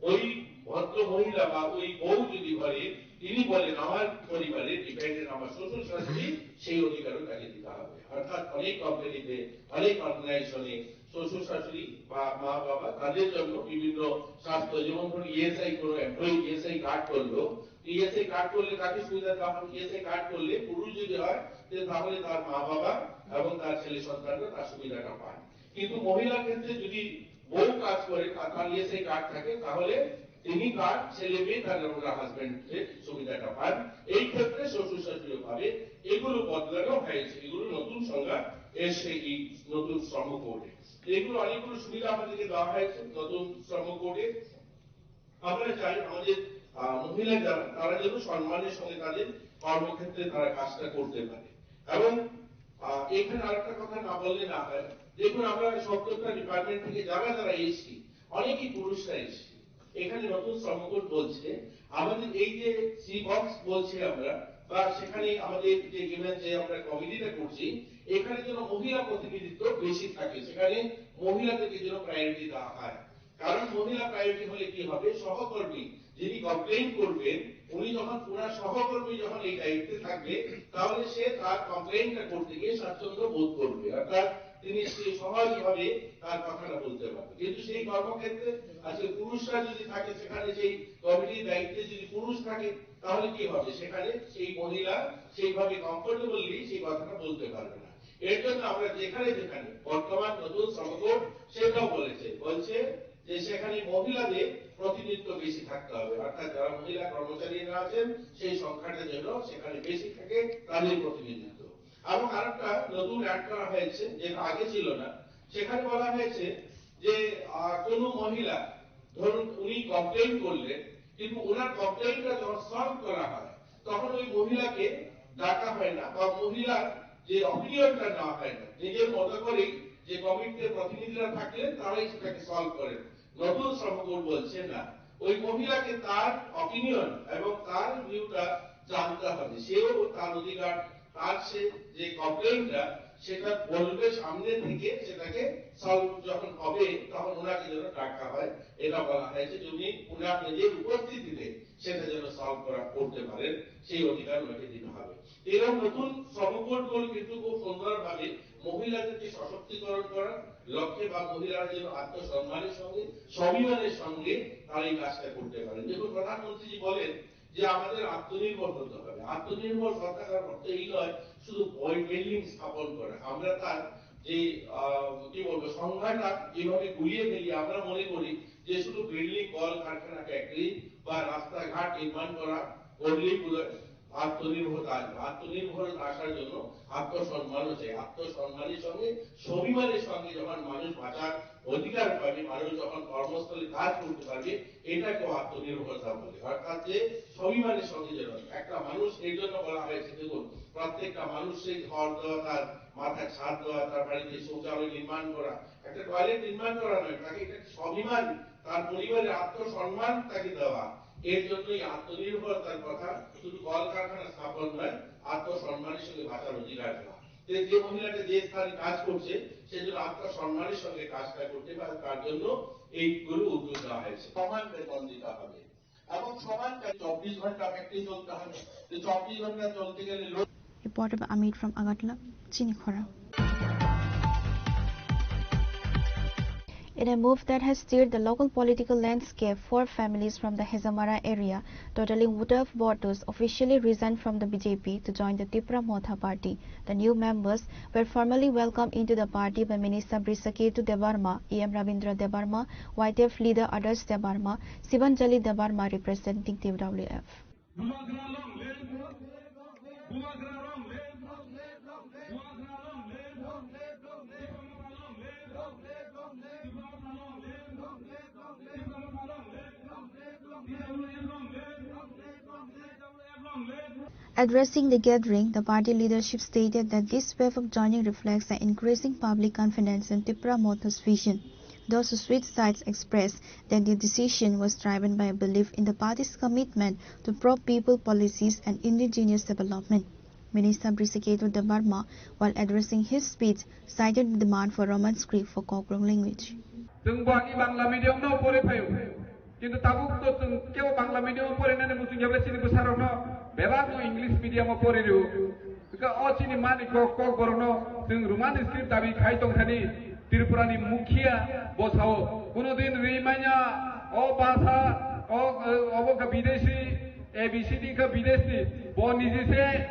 ওই ভদ্র মহিলা বা ওই বউ যদি বলে, তিনি বলেন আমার পরিবারে ডিপেন্ডেন্ট আমার শ্বশুর শাশুড়ি, সেই অধিকারও তাকে দিতে হবে। অর্থাৎ অনেক কোম্পানিতে, অনেক অর্গানাইজেশনে শ্বশুর শাশুড়ি বা মা বাবা তাদের জন্য বিভিন্ন স্বাস্থ্য, যেমন ধরুন ইএসআই, কোনো এমপ্লয়ি ইএসআই কার্ড করলো, ইএসআই কার্ড করলে তাকে সুবিধা দেওয়া হবে। ইএসআই কার্ড করলে পুরুষ যদি হয়, তাহলে তার মা বাবা এবং তার ছেলে সন্তানরা তার সুবিধাটা পান। কিন্তু মহিলার ক্ষেত্রে যদি বউ কাজ করে, তার তার ইএসআই কার্ড থাকে, তাহলে তিনি তার ছেলে মেয়ে, তার ওনার হাজবেন্ডের সুবিধাটা পান। এই ক্ষেত্রে শ্বশুর শাশুড়িও পাবে। এগুলো বদলানো হয়েছে, এগুলো নতুন সংজ্ঞা এসে এই নতুন শ্রম কোডে। এগুলো অনেকগুলো সুবিধা আমাদেরকে দেওয়া হয়েছে নতুন শ্রম কোডে। আমরা চাই আমাদের আহ, মহিলা যারা, তারা যেন সম্মানের সঙ্গে তাদের কর্মক্ষেত্রে তারা কাজটা করতে পারে। এবং আহ, এখানে আরেকটা কথা না বললে না হয়, দেখুন আমরা সত্তরটা ডিপার্টমেন্ট থেকে যারা যারা এসছি, অনেকেই পুরুষরা এসছি। এখানে নতুন শ্রমকোড বলছে, আমাদের এই যে সি বক্স বলছি আমরা, বা সেখানে আমাদের যে ইভেন্ট যে আমরা কমিটিটা করছি, এখানে যেন মহিলা প্রতিনিধিত্ব বেশি থাকে, সেখানে মহিলাদেরকে যেন প্রায়োরিটি দেওয়া হয়। কারণ মহিলা প্রায়োরিটি হলে কি হবে, সহকর্মী যিনি কমপ্লেইন করবেন, উনি যখন ওনার সহকর্মী যখন এই দায়িত্বে থাকবে, তাহলে সে তার কমপ্লেইনটা করতে গিয়ে স্বাচ্ছন্দ্য বোধ করবে, অর্থাৎ তিনি সে সহজভাবে তার কথাটা বলতে পারবে। কিন্তু সেই কর্মক্ষেত্রে আজকে পুরুষরা যদি থাকে, সেখানে সেই কমিটির দায়িত্বে যদি পুরুষ থাকে, তাহলে কি হবে, সেখানে সেই মহিলা সেইভাবে কমফোর্টেবলি সেই কথাটা বলতে পারবে না। এর জন্য আমরা যেখানে যেখানে বর্তমান নতুন শ্রমকোড সেটাও বলেছে, বলছে যে সেখানে মহিলাদের প্রতিনিধিত্ব বেশি থাকতে হবে, অর্থাৎ যারা মহিলা কর্মচারীরা আছেন সেই সংখ্যাটা যেন সেখানে বেশি থাকে, তাদের প্রতিনিধিত্ব। এবং আরেকটা নতুন অ্যাড করা হয়েছে, যেটা আগে ছিল না, সেখানে বলা হয়েছে যে আহ, কোনো মহিলা ধরুন উনি কমপ্লেন করলেন, কিন্তু ওনার কমপ্লেনটা যখন সলভ করা হয় তখন ওই মহিলাকে ডাকা হয় না বা মহিলার যে অপিনিয়নটা নেওয়া হয় না, নিজের মতো করেই যে কমিটিতে প্রতিনিধিরা থাকলেন তারাই সেটাকে সলভ করেন। নতুন শ্রমকোড বলছে না, ওই মহিলাকে তার অপিনিয়ন এবং তার ভিউটা জানতে হবে, সেও তার অধিকার, তার সে যে কমপ্লেনটা সেটা বলবে সামনে থেকে, সেটাকে সলভ যখন হবে তখন ওনাকে যেন ডাকা হয়। এটা বলা হয়েছে যে উনি ওনার নিজের উপস্থিতিতে সেটা যেন সলভ করা করতে পারেন, সেই অধিকার ওনাকে দিতে হবে। এরকম নতুন শ্রমকোডগুলো কিন্তু খুব সুন্দরভাবে মহিলাদেরকে সশক্তিকরণ করার লক্ষ্যে বা মহিলারা যেন আত্মসম্মানের সঙ্গে, স্বাভিমানের সঙ্গে তারা এই কাজটা করতে পারেন। দেখুন, প্রধানমন্ত্রীজি বলেন যে আমাদের আত্মনির্ভর হতে হবে। আত্মনির্ভর কথাটার অর্থ এই নয় শুধু বই বিল্ডিং স্থাপন করা। আমরা তার যে আহ, কি বলবো, সংজ্ঞাটা যেভাবে গুলিয়ে ফেলি, আমরা মনে করি যে শুধু বিল্ডিং, কল কারখানা, ফ্যাক্টরি বা রাস্তাঘাট নির্মাণ করা করলেই বোধহয় আত্মনির্ভরতা আসবে। আত্মনির্ভরতা আসার জন্য আত্মসম্মানও চাই। আত্মসম্মানের সঙ্গে স্বাভিমানের সঙ্গে যখন মানুষ বাঁচার অধিকার পাবে, মানুষ যখন কর্মস্থলে কাজ করতে পারবে, এটাকেও আত্মনির্ভরতা বলে। অর্থাৎ যে স্বাভিমানের সঙ্গে যেন একটা মানুষ, এর জন্য বলা হয়েছে, দেখুন, প্রত্যেকটা মানুষের ঘর দেওয়া, তার মাথায় ছাদ দেওয়া, তার বাড়িতে শৌচালয় নির্মাণ করা, একটা টয়লেট নির্মাণ করা নয়, তাকে এটা স্বাভিমান, তার পরিবারের আত্মসম্মান তাকে দেওয়া। এর জন্যই আত্মনির্ভরতার কথা, শুধু কলকারখানা স্থাপন নয়, আত্মসম্মানের সঙ্গে বাঁচার অধিকার দেওয়া। যে মহিলাটা যে স্থানে কাজ করছে, সে যেন আত্মসম্মানের সঙ্গে কাজটা করতে পারে, তার জন্য এইগুলো উদ্যোগ নেওয়া হয়েছে। সমান বেতন দিতে হবে এবং সমান কাজ চব্বিশ ঘন্টা ফ্যাক্টরি চলতে হবে। যে চব্বিশ ঘন্টা চলতে গেলে লোক Reporter by Amit from Agartala, Chinikhora. In a move that has stirred the local political landscape, four families from the Hezamara area, totaling twelve voters, officially resigned from the B J P to join the Tipra Motha Party. The new members were formally welcomed into the party by Minister Brisakirti Debbarma, E M Rabindra Debbarma, Y T F leader Adarsh Debbarma, Sibanjali Debbarma representing T W F. Addressing the gathering, the party leadership stated that this wave of joining reflects an increasing public confidence in Tipra Motha's vision. Those who switched sides expressed that their decision was driven by a belief in the party's commitment to pro-people policies and indigenous development. Minister Hrishi Ketu Debbarma, while addressing his speech, cited the demand for Roman script for Kokrok language. Chwng bo agi Bangla medium no pore phaio. Kintu tabuk to chwng kebo Bangla medium o porinani muchung ya ble chini bwsarokno bebak no English medium o pori rio. Hwnkhe o chini mani kok, kok borokno chwng Roman script dabi khai tong thani Tripura ni mukhiya bo sao. Kuno din ri manya o basa o, obo kha bidesi, A B C D kha bidesi, bo niji se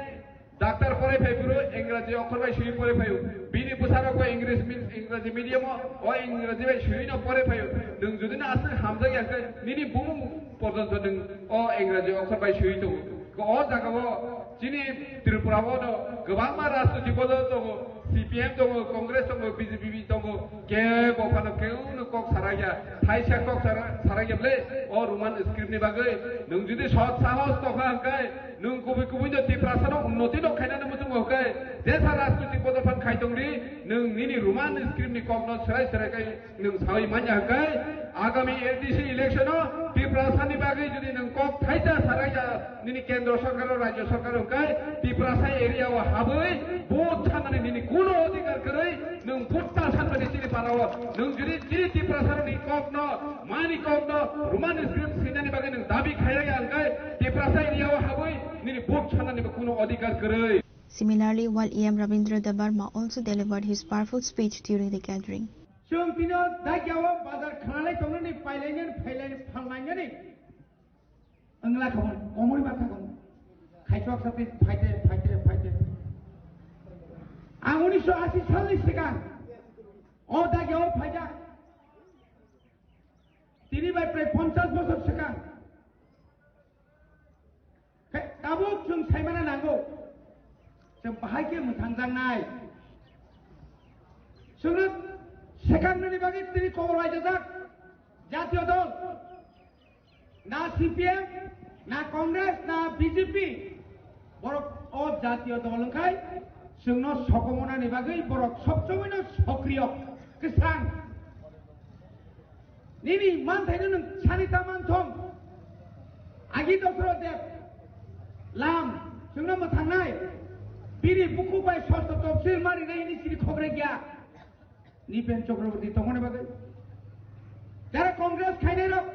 Doctor pore phai phuru Engraji okhor bai swi pore phaio. Bini bwsarok bo English mi-, Engraji medium o, o Engraji bai swi no pore phaio. Nwng jodi no aswk hamjak ya khe, nini bumung porjonto nwng o Engraji okhor bai swi tongo. O jaga o chini Tripura o no kwbangma rajniti bodol tongo, C P M tongo, Congress tongo, B J P tongo, kebo phano kebo no kok sarakya, thaisa kok sara-, sarakya ble o Roman script ni bagwi nwng jodi sot sahos tokha hwnkhe, nwng kubui kubui no Tiprasa no unnoti no khainani muchungo hwnkhe, jesa rajniti bodol phan khai tongdi, nwng nini Roman script ni kok no serai serai khai nwng sawi manya hwnkhe, agami A D C election o Tiprasa ni bagwi jodi nwng kok thaisa sarakya nini kendro sorkar o, rajyo sorkar o hwnkhe, Tiprasa area o habwi vote sanani nini kuno odhikar kwrwi, nwng vote ta sanmani chini para o, nwng jodi chini Tiprasa ni kok no, mani kok no, Roman script swinani bagwi nwng dabi khairaya hwnkhe, Tiprasa area o habwi nini vote sanani bo kuno odhikar kwrwi. Similarly, while E M Rabindra Debbarma also delivered his powerful speech during the gathering. Chwng tino dakyao bazar khanalai tongnani, pailainani, phailai-, phalnainani wngla khamani, komori ma kha khamani. Khaichok sati phaite, phaite, phaite. Ang unisho ashi salni swkang o dakyao phaijak. Tini bai prai ponchash bosor swkang. Khe tabuk chwng saimana nango. Chwng bahai khe mwthangjaknai. Chwngno swkangni bagwi tini kobor laijajak. Jatiyo dol. Na C P M, na Congress, na B J P. Borok o jatiyo dol wngkhai chwngno sokomonani bagwi borok sobsomoino sokriyo kwsang. Nini manthaino nwng sani ta manthong. Agi Dosro Deb lam chwngno mwthangnai. Bini bukhuk bai sosto topsil marinai hini siri khograi gya. Nipen Chakraborty tongmani bagwi. Jara Congress khainai rok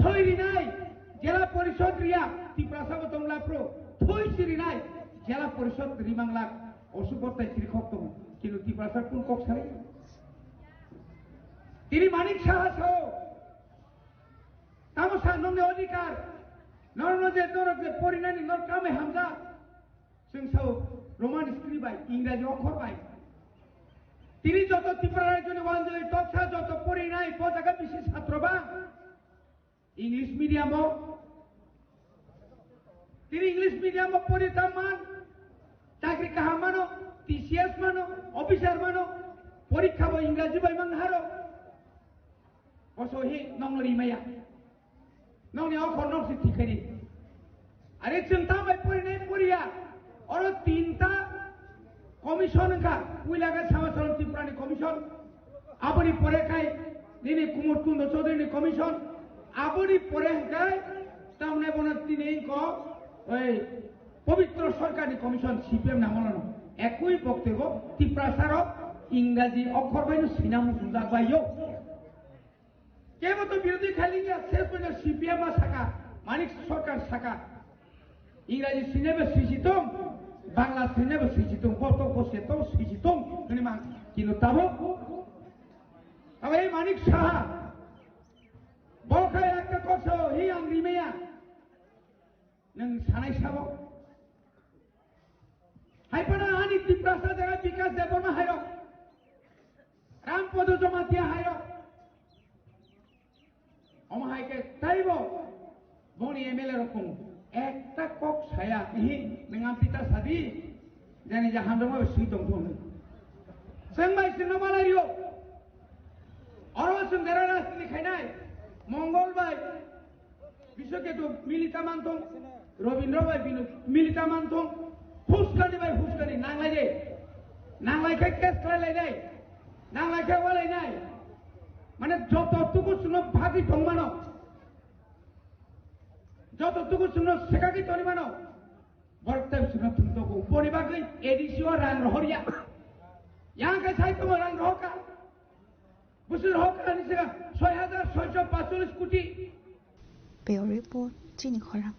thoi rinai, jela porishod riya, Tiprasa bo tongla pro, thoi si rinai, jela porishod rimang lak, osuk bottai siri khok tongo, kintu Tiprasa kun kok sai? Tini Manik Saha sao, tamo sa nongni odhikar, norokno je norok je porinani norok kamai hamjak. Chwng sao Roman script bai, Ingraji okhor bai. Tini joto Tripura rajyoni wanjwi toksa joto porinai bo jaga bisi satro ba English medium o. Tini English medium o pori ta man, chakri kaham mano, T C S mano, officer mano, porikha bo Ingraji bai mang haro. Boso hi nong rimaya. Nongni okhor nok si thikhari. Are chwng ta bai porinai poriya. Oro tinta commission wngkha. Puila khe Sama Solon Tripura ni commission. Aboni pore khai nini Kumar Kundo Chaudhary ni commission. Aboni pore hwnkhe tamne bono tini ko oi Pabitra Sarkar ni commission C P M ni amol no. Ekui boktebo Tiprasa rok Ingraji okhor bai no sinam sujak bai yo. Kebo to birodhi khailingya, ses pojjonto C P M a saka, Manik Sarkar saka. Ingraji sinebo swichi tong, Bangla sinebo swichi tong, boto bose to swichi tong, hwnwi mang. Kintu tabuk, abo ei Manik Saha, bo khai ekta kok sao, hi ang rimaya. Nwng sanai sabo. Hai phano ani Tiprasa jaga Bikas Debbarma hairok, Ram Podo Jamatia hairok. Omo hai khe taibo boni M L A rok tongo. Ekta kok saya, ihi, nwng ang pita sadi, jani ja hamjakma bai swi tong thung. Chwng bai chwngno malai rio. Oro chwng jera rajniti khainai, Mongol bai Biswaketu milita mantong. Robindra bai bini milita manthung, huskani bai huskani nanglai de. Nanglai khe case khlai lai de. Nanglai khe walai nai. Mane joto tuku chwngno bhagwi tongmano. Joto tuku chwngno sekagwi tongmano. Borok tei chwngno thumtogo. Boni bagwi A D C o rang rohorya. Yang khe sai tongo rang rohorka. Busi rohorka ni sega soi hajar soiso pachulis koti. Bureau Report, Chini Khorang.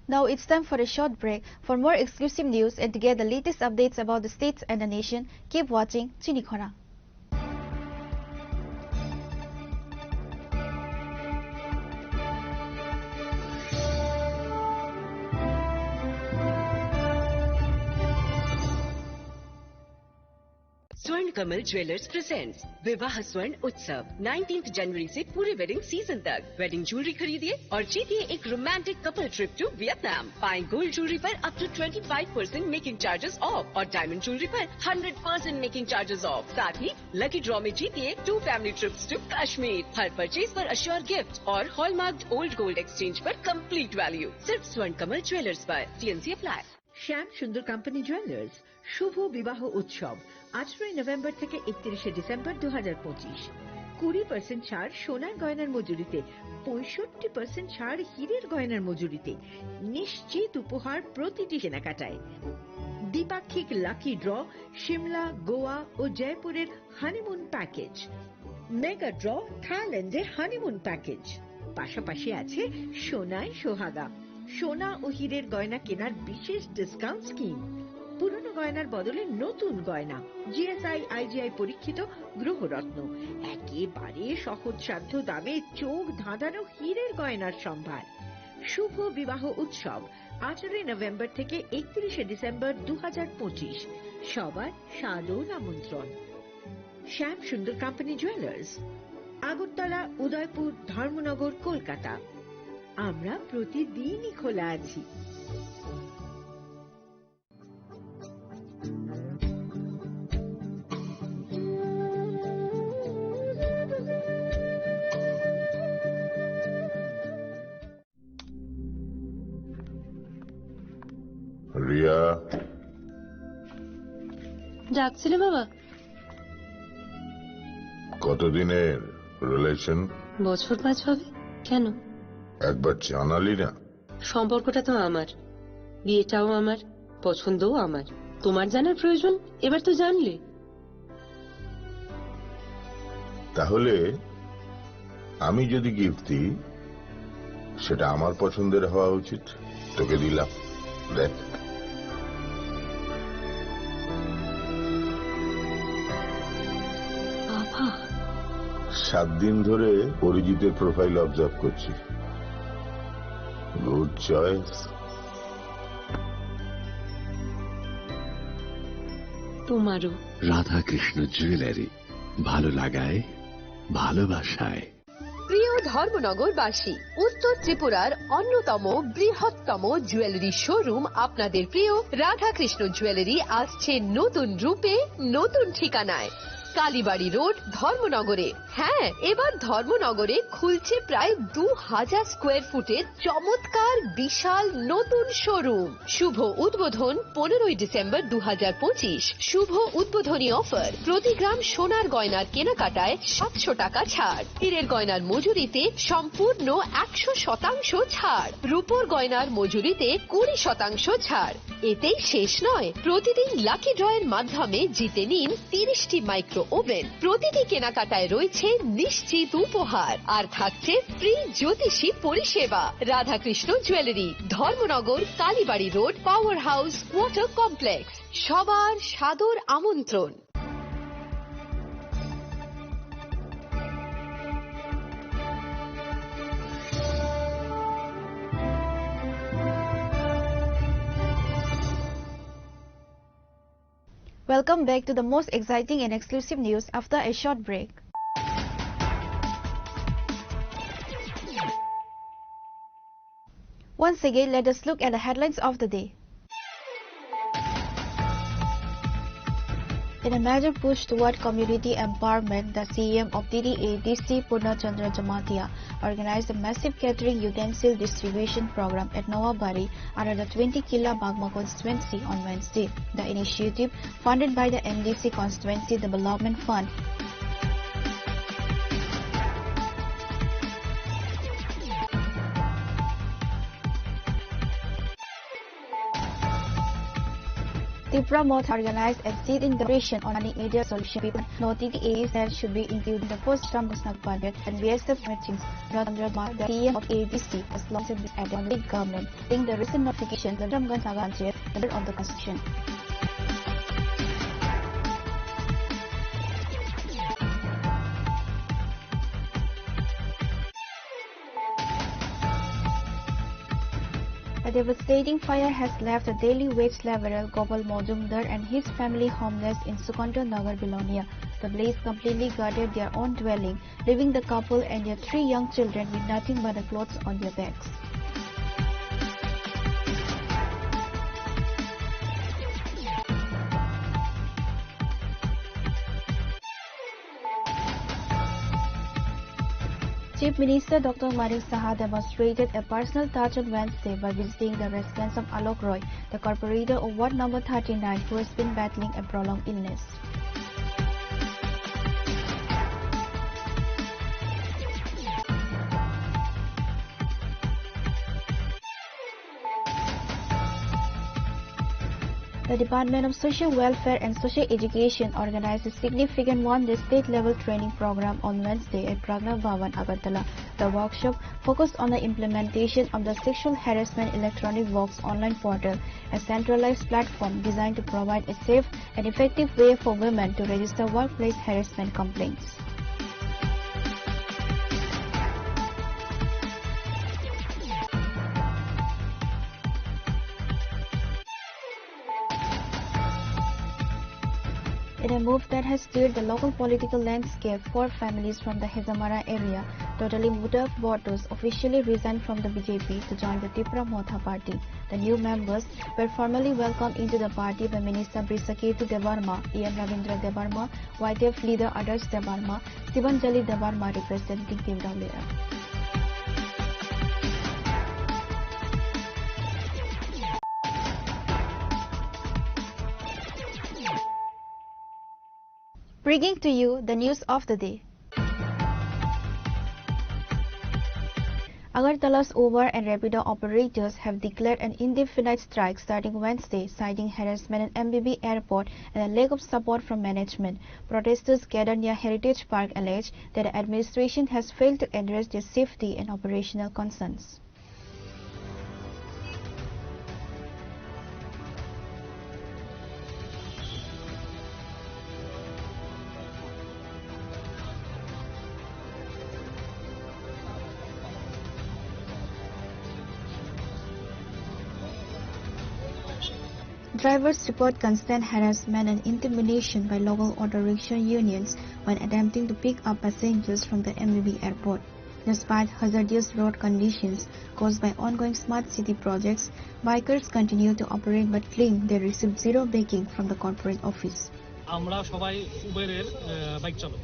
Now it's time for a short break. For more exclusive news and to get the latest updates about the states and the nation, keep watching Chini Khorang. स्वर्ण कमल jewellers presents विवाह स्वर्ण उत्सव। नाइनटीन्थ जनवरी से पूरे wedding season तक wedding jewellery खरीदिए और जीतिए एक romantic couple trip to Vietnam. पाएं गोल्ड ज्वेलरी पर up to twenty five percent making charges off और डायमंड ज्वेलरी पर hundred percent making charges off. साथ ही लकी ड्रॉ में जीतिए two family trips to Kashmir. हर परचेज पर अश्योर गिफ्ट और हॉलमार्क्ड ओल्ड गोल्ड एक्सचेंज पर कंप्लीट वैल्यू। सिर्फ स्वर्ण कमल ज्वेलर्स पर। T N C apply. শ্যাম সুন্দর কোম্পানি জুয়েলার্স। শুভ বিবাহ উৎসব আঠারোই নভেম্বর থেকে একত্রিশে ডিসেম্বর দু হাজার পঁচিশ। কুড়ি পার্সেন্ট ছাড় সোনার গয়নার মজুরিতে, পঁয়ষট্টি পার্সেন্ট ছাড় হীরের গয়নার মজুরিতে। নিশ্চিত উপহার প্রতিটি কেনাকাটায়। দ্বিপাক্ষিক লাকি ড্র, সিমলা, গোয়া ও জয়পুরের হানিমুন প্যাকেজ। মেগা ড্র, থাইল্যান্ডে হানিমুন প্যাকেজ। পাশাপাশি আছে সোনায় সোহাগা, সোনা ও হীরের গয়না কেনার বিশেষ ডিসকাউন্ট স্কিম। পুরনো গয়নার বদলে নতুন গয়না, জিএসআই আইজিআই পরীক্ষিত গ্রহরত্ন, একেবারে সহজসাধ্য দামে চোখ ধাঁধানো হীরের গয়নার সম্ভার। শুভ বিবাহ উৎসব আঠারোই নভেম্বর থেকে একত্রিশে ডিসেম্বর দু হাজার পঁচিশ। সবার সাদর আমন্ত্রণ। শ্যাম সুন্দর কোম্পানি জুয়েলার্স, আগরতলা, উদয়পুর, ধর্মনগর, কলকাতা। আমরা প্রতিদিনই খোলা আছি। রিয়া। ডাকছিলে বাবা? কতদিনের রিলেশন? বছর পাঁচ হবে। কেন? একবার জানালি না। সম্পর্কটা তো আমার, বিয়েটাও আমার, পছন্দও আমার। তোমার জানার প্রয়োজন? এবার তো জানলে। তাহলে আমি যদি গিফট দিই, সেটা আমার পছন্দের হওয়া উচিত। তোকে দিলাম, দেখ। বাবা। সাত দিন ধরে অরিজিতের প্রোফাইল অবজার্ভ করছি। Good choice. তোমারও। রাধাকৃষ্ণ জুয়েলারি, ভালো লাগায়, ভালোবাসায়। প্রিয় ধর্মনগরবাসী, উত্তর ত্রিপুরার অন্যতম বৃহত্তম জুয়েলারি শোরুম আপনাদের প্রিয় রাধাকৃষ্ণ জুয়েলারি আসছে নতুন রূপে, নতুন ঠিকানায়। কালীবাড়ি রোড, ধর্মনগরে। হ্যাঁ, এবার ধর্মনগরে খুলছে প্রায় দু হাজার স্কোয়ার ফুটের চমৎকার বিশাল নতুন শোরুম। শুভ উদ্বোধন পনেরোই ডিসেম্বর দু হাজার পঁচিশ। শুভ উদ্বোধনী অফার, প্রতি গ্রাম সোনার গয়নার কেনাকাটায় সাতশো টাকা ছাড়, হীরের গয়নার মজুরিতে সম্পূর্ণ একশো শতাংশ ছাড়, রূপোর গয়নার মজুরিতে কুড়ি শতাংশ ছাড়। এতেই শেষ নয়, প্রতিদিন লাকি ড্রয়ের মাধ্যমে জিতে নিন তিরিশটি মাইক্রো ওভেন। প্রতিটি কেনাকাটায় রয়েছে নিশ্চিত উপহার, আর থাকছে ফ্রি জ্যোতিষী পরিষেবা। Radhakrishna jewellery, Dharmanagar, Kalibari road, power house, water complex. সবার সাদর আমন্ত্রণ। Welcome back to the most exciting and exclusive news after a short break. Once again, let us look at the headlines of the day. In a major push toward community empowerment, the C E M of T D A D C Purna Chandra Jamatia organized a massive catering utensil distribution program at Noabari under the twenty Killa Bagma constituency on Wednesday. The initiative, funded by the M D C Constituency Development Fund, Tipra Motha organized a sit-in deliberation on any media solution. People know T T A cell should be included in the first term Musnak budget and B S F meetings. Ratan Rajma, the C E M of A D C, has long said this at the government, saying the recent notification the Ramgan Saga Panchayat, the bill of the constitution. A devastating fire has left a daily wage laborer Gopal Majumdar and his family homeless in Sukanta Nagar, Belonia. The blaze completely gutted their own dwelling, leaving the couple and their three young children with nothing but the clothes on their backs. Chief Minister Doctor Manik Saha demonstrated a personal touch on Wednesday by visiting the residence of Alok Roy, the corporator of Ward number thirty-nine, who has been battling a prolonged illness. The Department of Social Welfare and Social Education organized a significant one-day state-level training program on Wednesday at Pragna Bhavan, Agartala. The workshop focused on the implementation of the Sexual Harassment Electronic Works online portal, a centralized platform designed to provide a safe and effective way for women to register workplace harassment complaints. In a move that has stirred the local political landscape, four families from the Hezamara area, totaling twelve voters, officially resigned from the B J P to join the Tipra Motha party. The new members were formally welcomed into the party by Minister Brisakirti Debbarma, E M Ravindra Debbarma, Y T F leader Adarsh Debbarma, Sibanjali Debbarma representing Team W F. Bringing to you the news of the day. Agartala's Uber and Rapido operators have declared an indefinite strike starting Wednesday, citing harassment at M B B airport and a lack of support from management. Protesters gathered near Heritage Park allege that the administration has failed to address their safety and operational concerns. Drivers report constant harassment and intimidation by local auto rickshaw unions when attempting to pick up passengers from the M B B airport. Despite hazardous road conditions caused by ongoing smart city projects, bikers continue to operate but claim they received zero backing from the corporate office. আমরা সবাই উবেরের, আহ, বাইক চালক।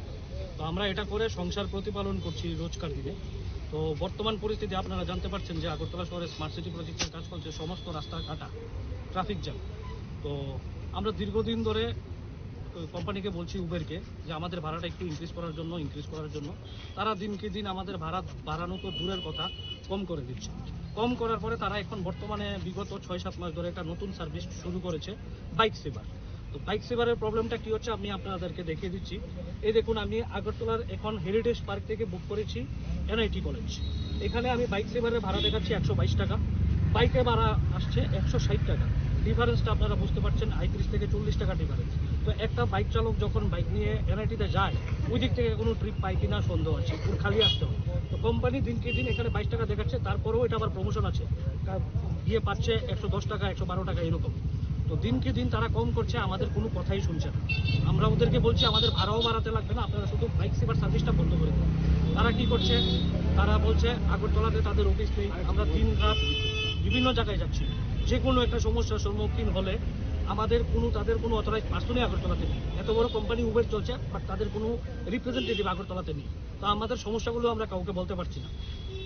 তো আমরা এটা করে সংসার প্রতিপালন করছি রোজকার দিনে। তো বর্তমান পরিস্থিতি আপনারা জানতে পারছেন যে আগরতলা শহরে স্মার্ট সিটি প্রজেক্টের কাজ চলছে, সমস্ত রাস্তাঘাটা ট্রাফিক জ্যাম। তো আমরা দীর্ঘদিন ধরে কোম্পানিকে বলছি, উবেরকে, যে আমাদের ভাড়াটা একটু ইনক্রিজ করার জন্য, ইনক্রিজ করার জন্য। তারা দিনকে দিন আমাদের ভাড়া বাড়ানো তো দূরের কথা, কম করে দিচ্ছে। কম করার পরে তারা এখন বর্তমানে বিগত ছয় সাত মাস ধরে একটা নতুন সার্ভিস শুরু করেছে, বাইক সেভার। তো বাইক সেভারের প্রবলেমটা কি হচ্ছে আমি আপনাদেরকে দেখিয়ে দিচ্ছি। এই দেখুন, আমি আগরতলার এখন হেরিটেজ পার্ক থেকে বুক করেছি এনআইটি কলেজ। এখানে আমি বাইক সেভারের ভাড়া দেখাচ্ছি একশো বাইশ টাকা, বাইকে ভাড়া আসছে একশো ষাট টাকা। ডিফারেন্সটা আপনারা বুঝতে পারছেন, আটত্রিশ থেকে চল্লিশ টাকা ডিফারেন্স। তো একটা বাইক চালক যখন বাইক নিয়ে এনআইটিতে যায়, ওই দিক থেকে কোনো ট্রিপ পায় কিনা সন্দেহ আছে, ওর খালি আসতে হয়। তো কোম্পানি দিনকে দিন এখানে বাইশ টাকা দেখাচ্ছে, তারপরেও এটা আবার প্রমোশন আছে, কা-, গিয়ে পাচ্ছে একশো দশ টাকা, একশো বারো টাকা এরকম। তো দিনকে দিন তারা কম করছে, আমাদের কোনো কথাই শুনছে না। আমরা ওদেরকে বলছি আমাদের ভাড়াও বাড়াতে লাগবে না, আপনারা শুধু বাইক সেভার সার্ভিসটা বন্ধ করে দিন। তারা কি করছে? তারা বলছে আগরতলাতে তাদের অফিস নেই। আমরা দিন রাত বিভিন্ন জায়গায় যাচ্ছি, যে কোনো একটা সমস্যার সম্মুখীন হলে আমাদের কোনো, তাদের কোনো অথরাইজ পার্সনই আগরতলাতে নেই। এত বড় কোম্পানি উবের চলছে, বাট তাদের কোনো রিপ্রেজেন্টেটিভ আগরতলাতে নেই। তো আমাদের সমস্যাগুলো আমরা কাউকে বলতে পারছি না।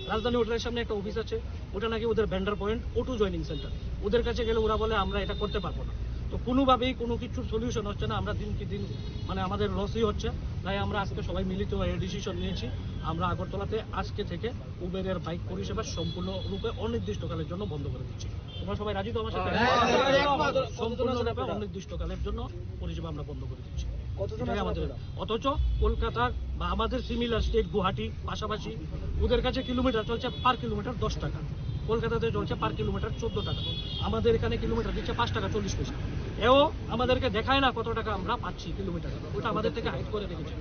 রাজধানী হোটেলের সামনে একটা অফিস আছে, ওটা নাকি ওদের vendor point, auto joining centre. ওদের কাছে গেলে ওরা বলে, "আমরা এটা করতে পারবো না।" তো কোনোভাবেই কোনো কিছুর সলিউশন হচ্ছে না। আমরা দিন কি দিন, মানে, আমাদের লসই হচ্ছে। তাই আমরা আজকে সবাই মিলিত হয়ে ডিসিশন নিয়েছি, আমরা আগরতলাতে আজকে থেকে উবেরের বাইক পরিষেবা সম্পূর্ণরূপে অনির্দিষ্টকালের জন্য বন্ধ করে দিচ্ছি। তোমরা সবাই রাজি তো আমার সাথে? হ্যাঁ, হ্যাঁ, হ্যাঁ, একমত। সম্পূর্ণরূপে অনির্দিষ্টকালের জন্য পরিষেবা আমরা বন্ধ করে দিচ্ছি। কতজন এটাই আছে আমাদের। আপনারা? অথচ কলকাতা বা আমাদের সিমিলার স্টেট গুয়াহাটি পাশাপাশি, ওদের কাছে কিলোমিটার চলছে পার কিলোমিটার দশ টাকা, কলকাতাতে চলছে পার কিলোমিটার চোদ্দ টাকা, আমাদের এখানে কিলোমিটার দিচ্ছে পাঁচ টাকা চল্লিশ পয়সা। এও আমাদেরকে দেখায় না কত টাকা আমরা পাচ্ছি কিলোমিটারে, ওটা আমাদের থেকে হাইড করে রেখেছে।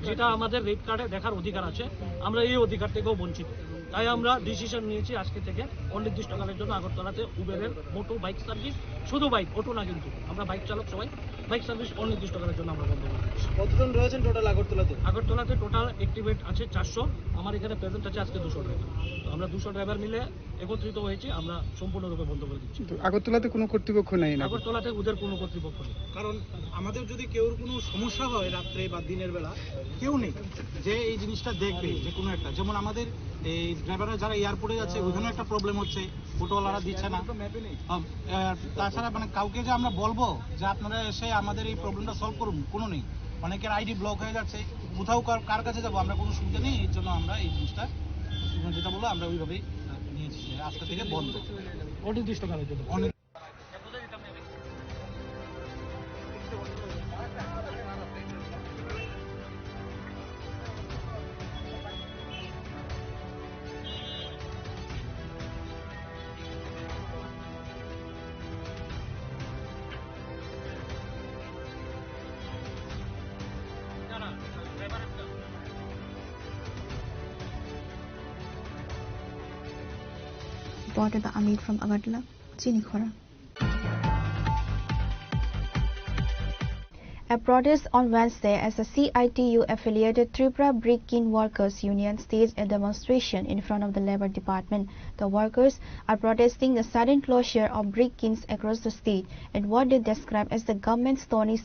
যেটা আমাদের রেট কার্ডে দেখার অধিকার আছে, আমরা এই অধিকার থেকেও বঞ্চিত। তাই আমরা ডিসিশন নিয়েছি আজকে থেকে অনির্দিষ্টকালের জন্য আগরতলাতে উবেরের মোটো বাইক সার্ভিস, শুধু বাইক, অটো না কিন্তু, আমরা বাইক চালক সবাই বাইক সার্ভিস অনির্দিষ্টকালের জন্য আমরা বন্ধ করে দিচ্ছি। কতজন রয়েছেন টোটাল আগরতলাতে? আগরতলাতে টোটাল অ্যাক্টিভেট আছে চারশো, আমার এখানে প্রেজেন্ট আছে আজকে দুশো ড্রাইভার। তো আমরা দুশো ড্রাইভার মিলে একত্রিত হয়েছি, আমরা সম্পূর্ণরূপে বন্ধ করে দিচ্ছি। কিন্তু আগরতলাতে কোনো কর্তৃপক্ষ নেই না? আগরতলাতে ওদের কোনো কর্তৃপক্ষ নেই। কারণ আমাদের যদি কেউর কোনো সমস্যা হয় রাত্রে বা দিনের বেলা, কেউ নেই যে এই জিনিসটা দেখবে। যে কোনো একটা, যেমন আমাদের এই ড্রাইভাররা যারা এয়ারপোর্টে যাচ্ছে, ওখানেও একটা প্রবলেম হচ্ছে, অটোওয়ালারা দিচ্ছে না। আম, আহ, তাছাড়া মানে কাউকে যে আমরা বলবো যে আপনারা এসে আমাদের এই প্রবলেমটা সলভ করুন, কোনো নেই। অনেকের আইডি ব্লক হয়ে যাচ্ছে, কোথাও কার, কার কাছে যাবো, আমরা কোনো সুবিধা নেই। এর জন্য আমরা এই জিনিসটা, যেটা বললো, আমরা ওইভাবেই, আহ, নিয়েছি যে আজকে থেকে বন্ধ। অনির্দিষ্টকালের জন্য। অনির- Reported by Amit from Agartala, Chini Khora. A protest on Wednesday as the C I T U affiliated Tripura Brick Kiln Workers Union staged a demonstration in front of the Labour Department. The workers are protesting the sudden closure of brick kilns across the state and what they describe as the government's thorny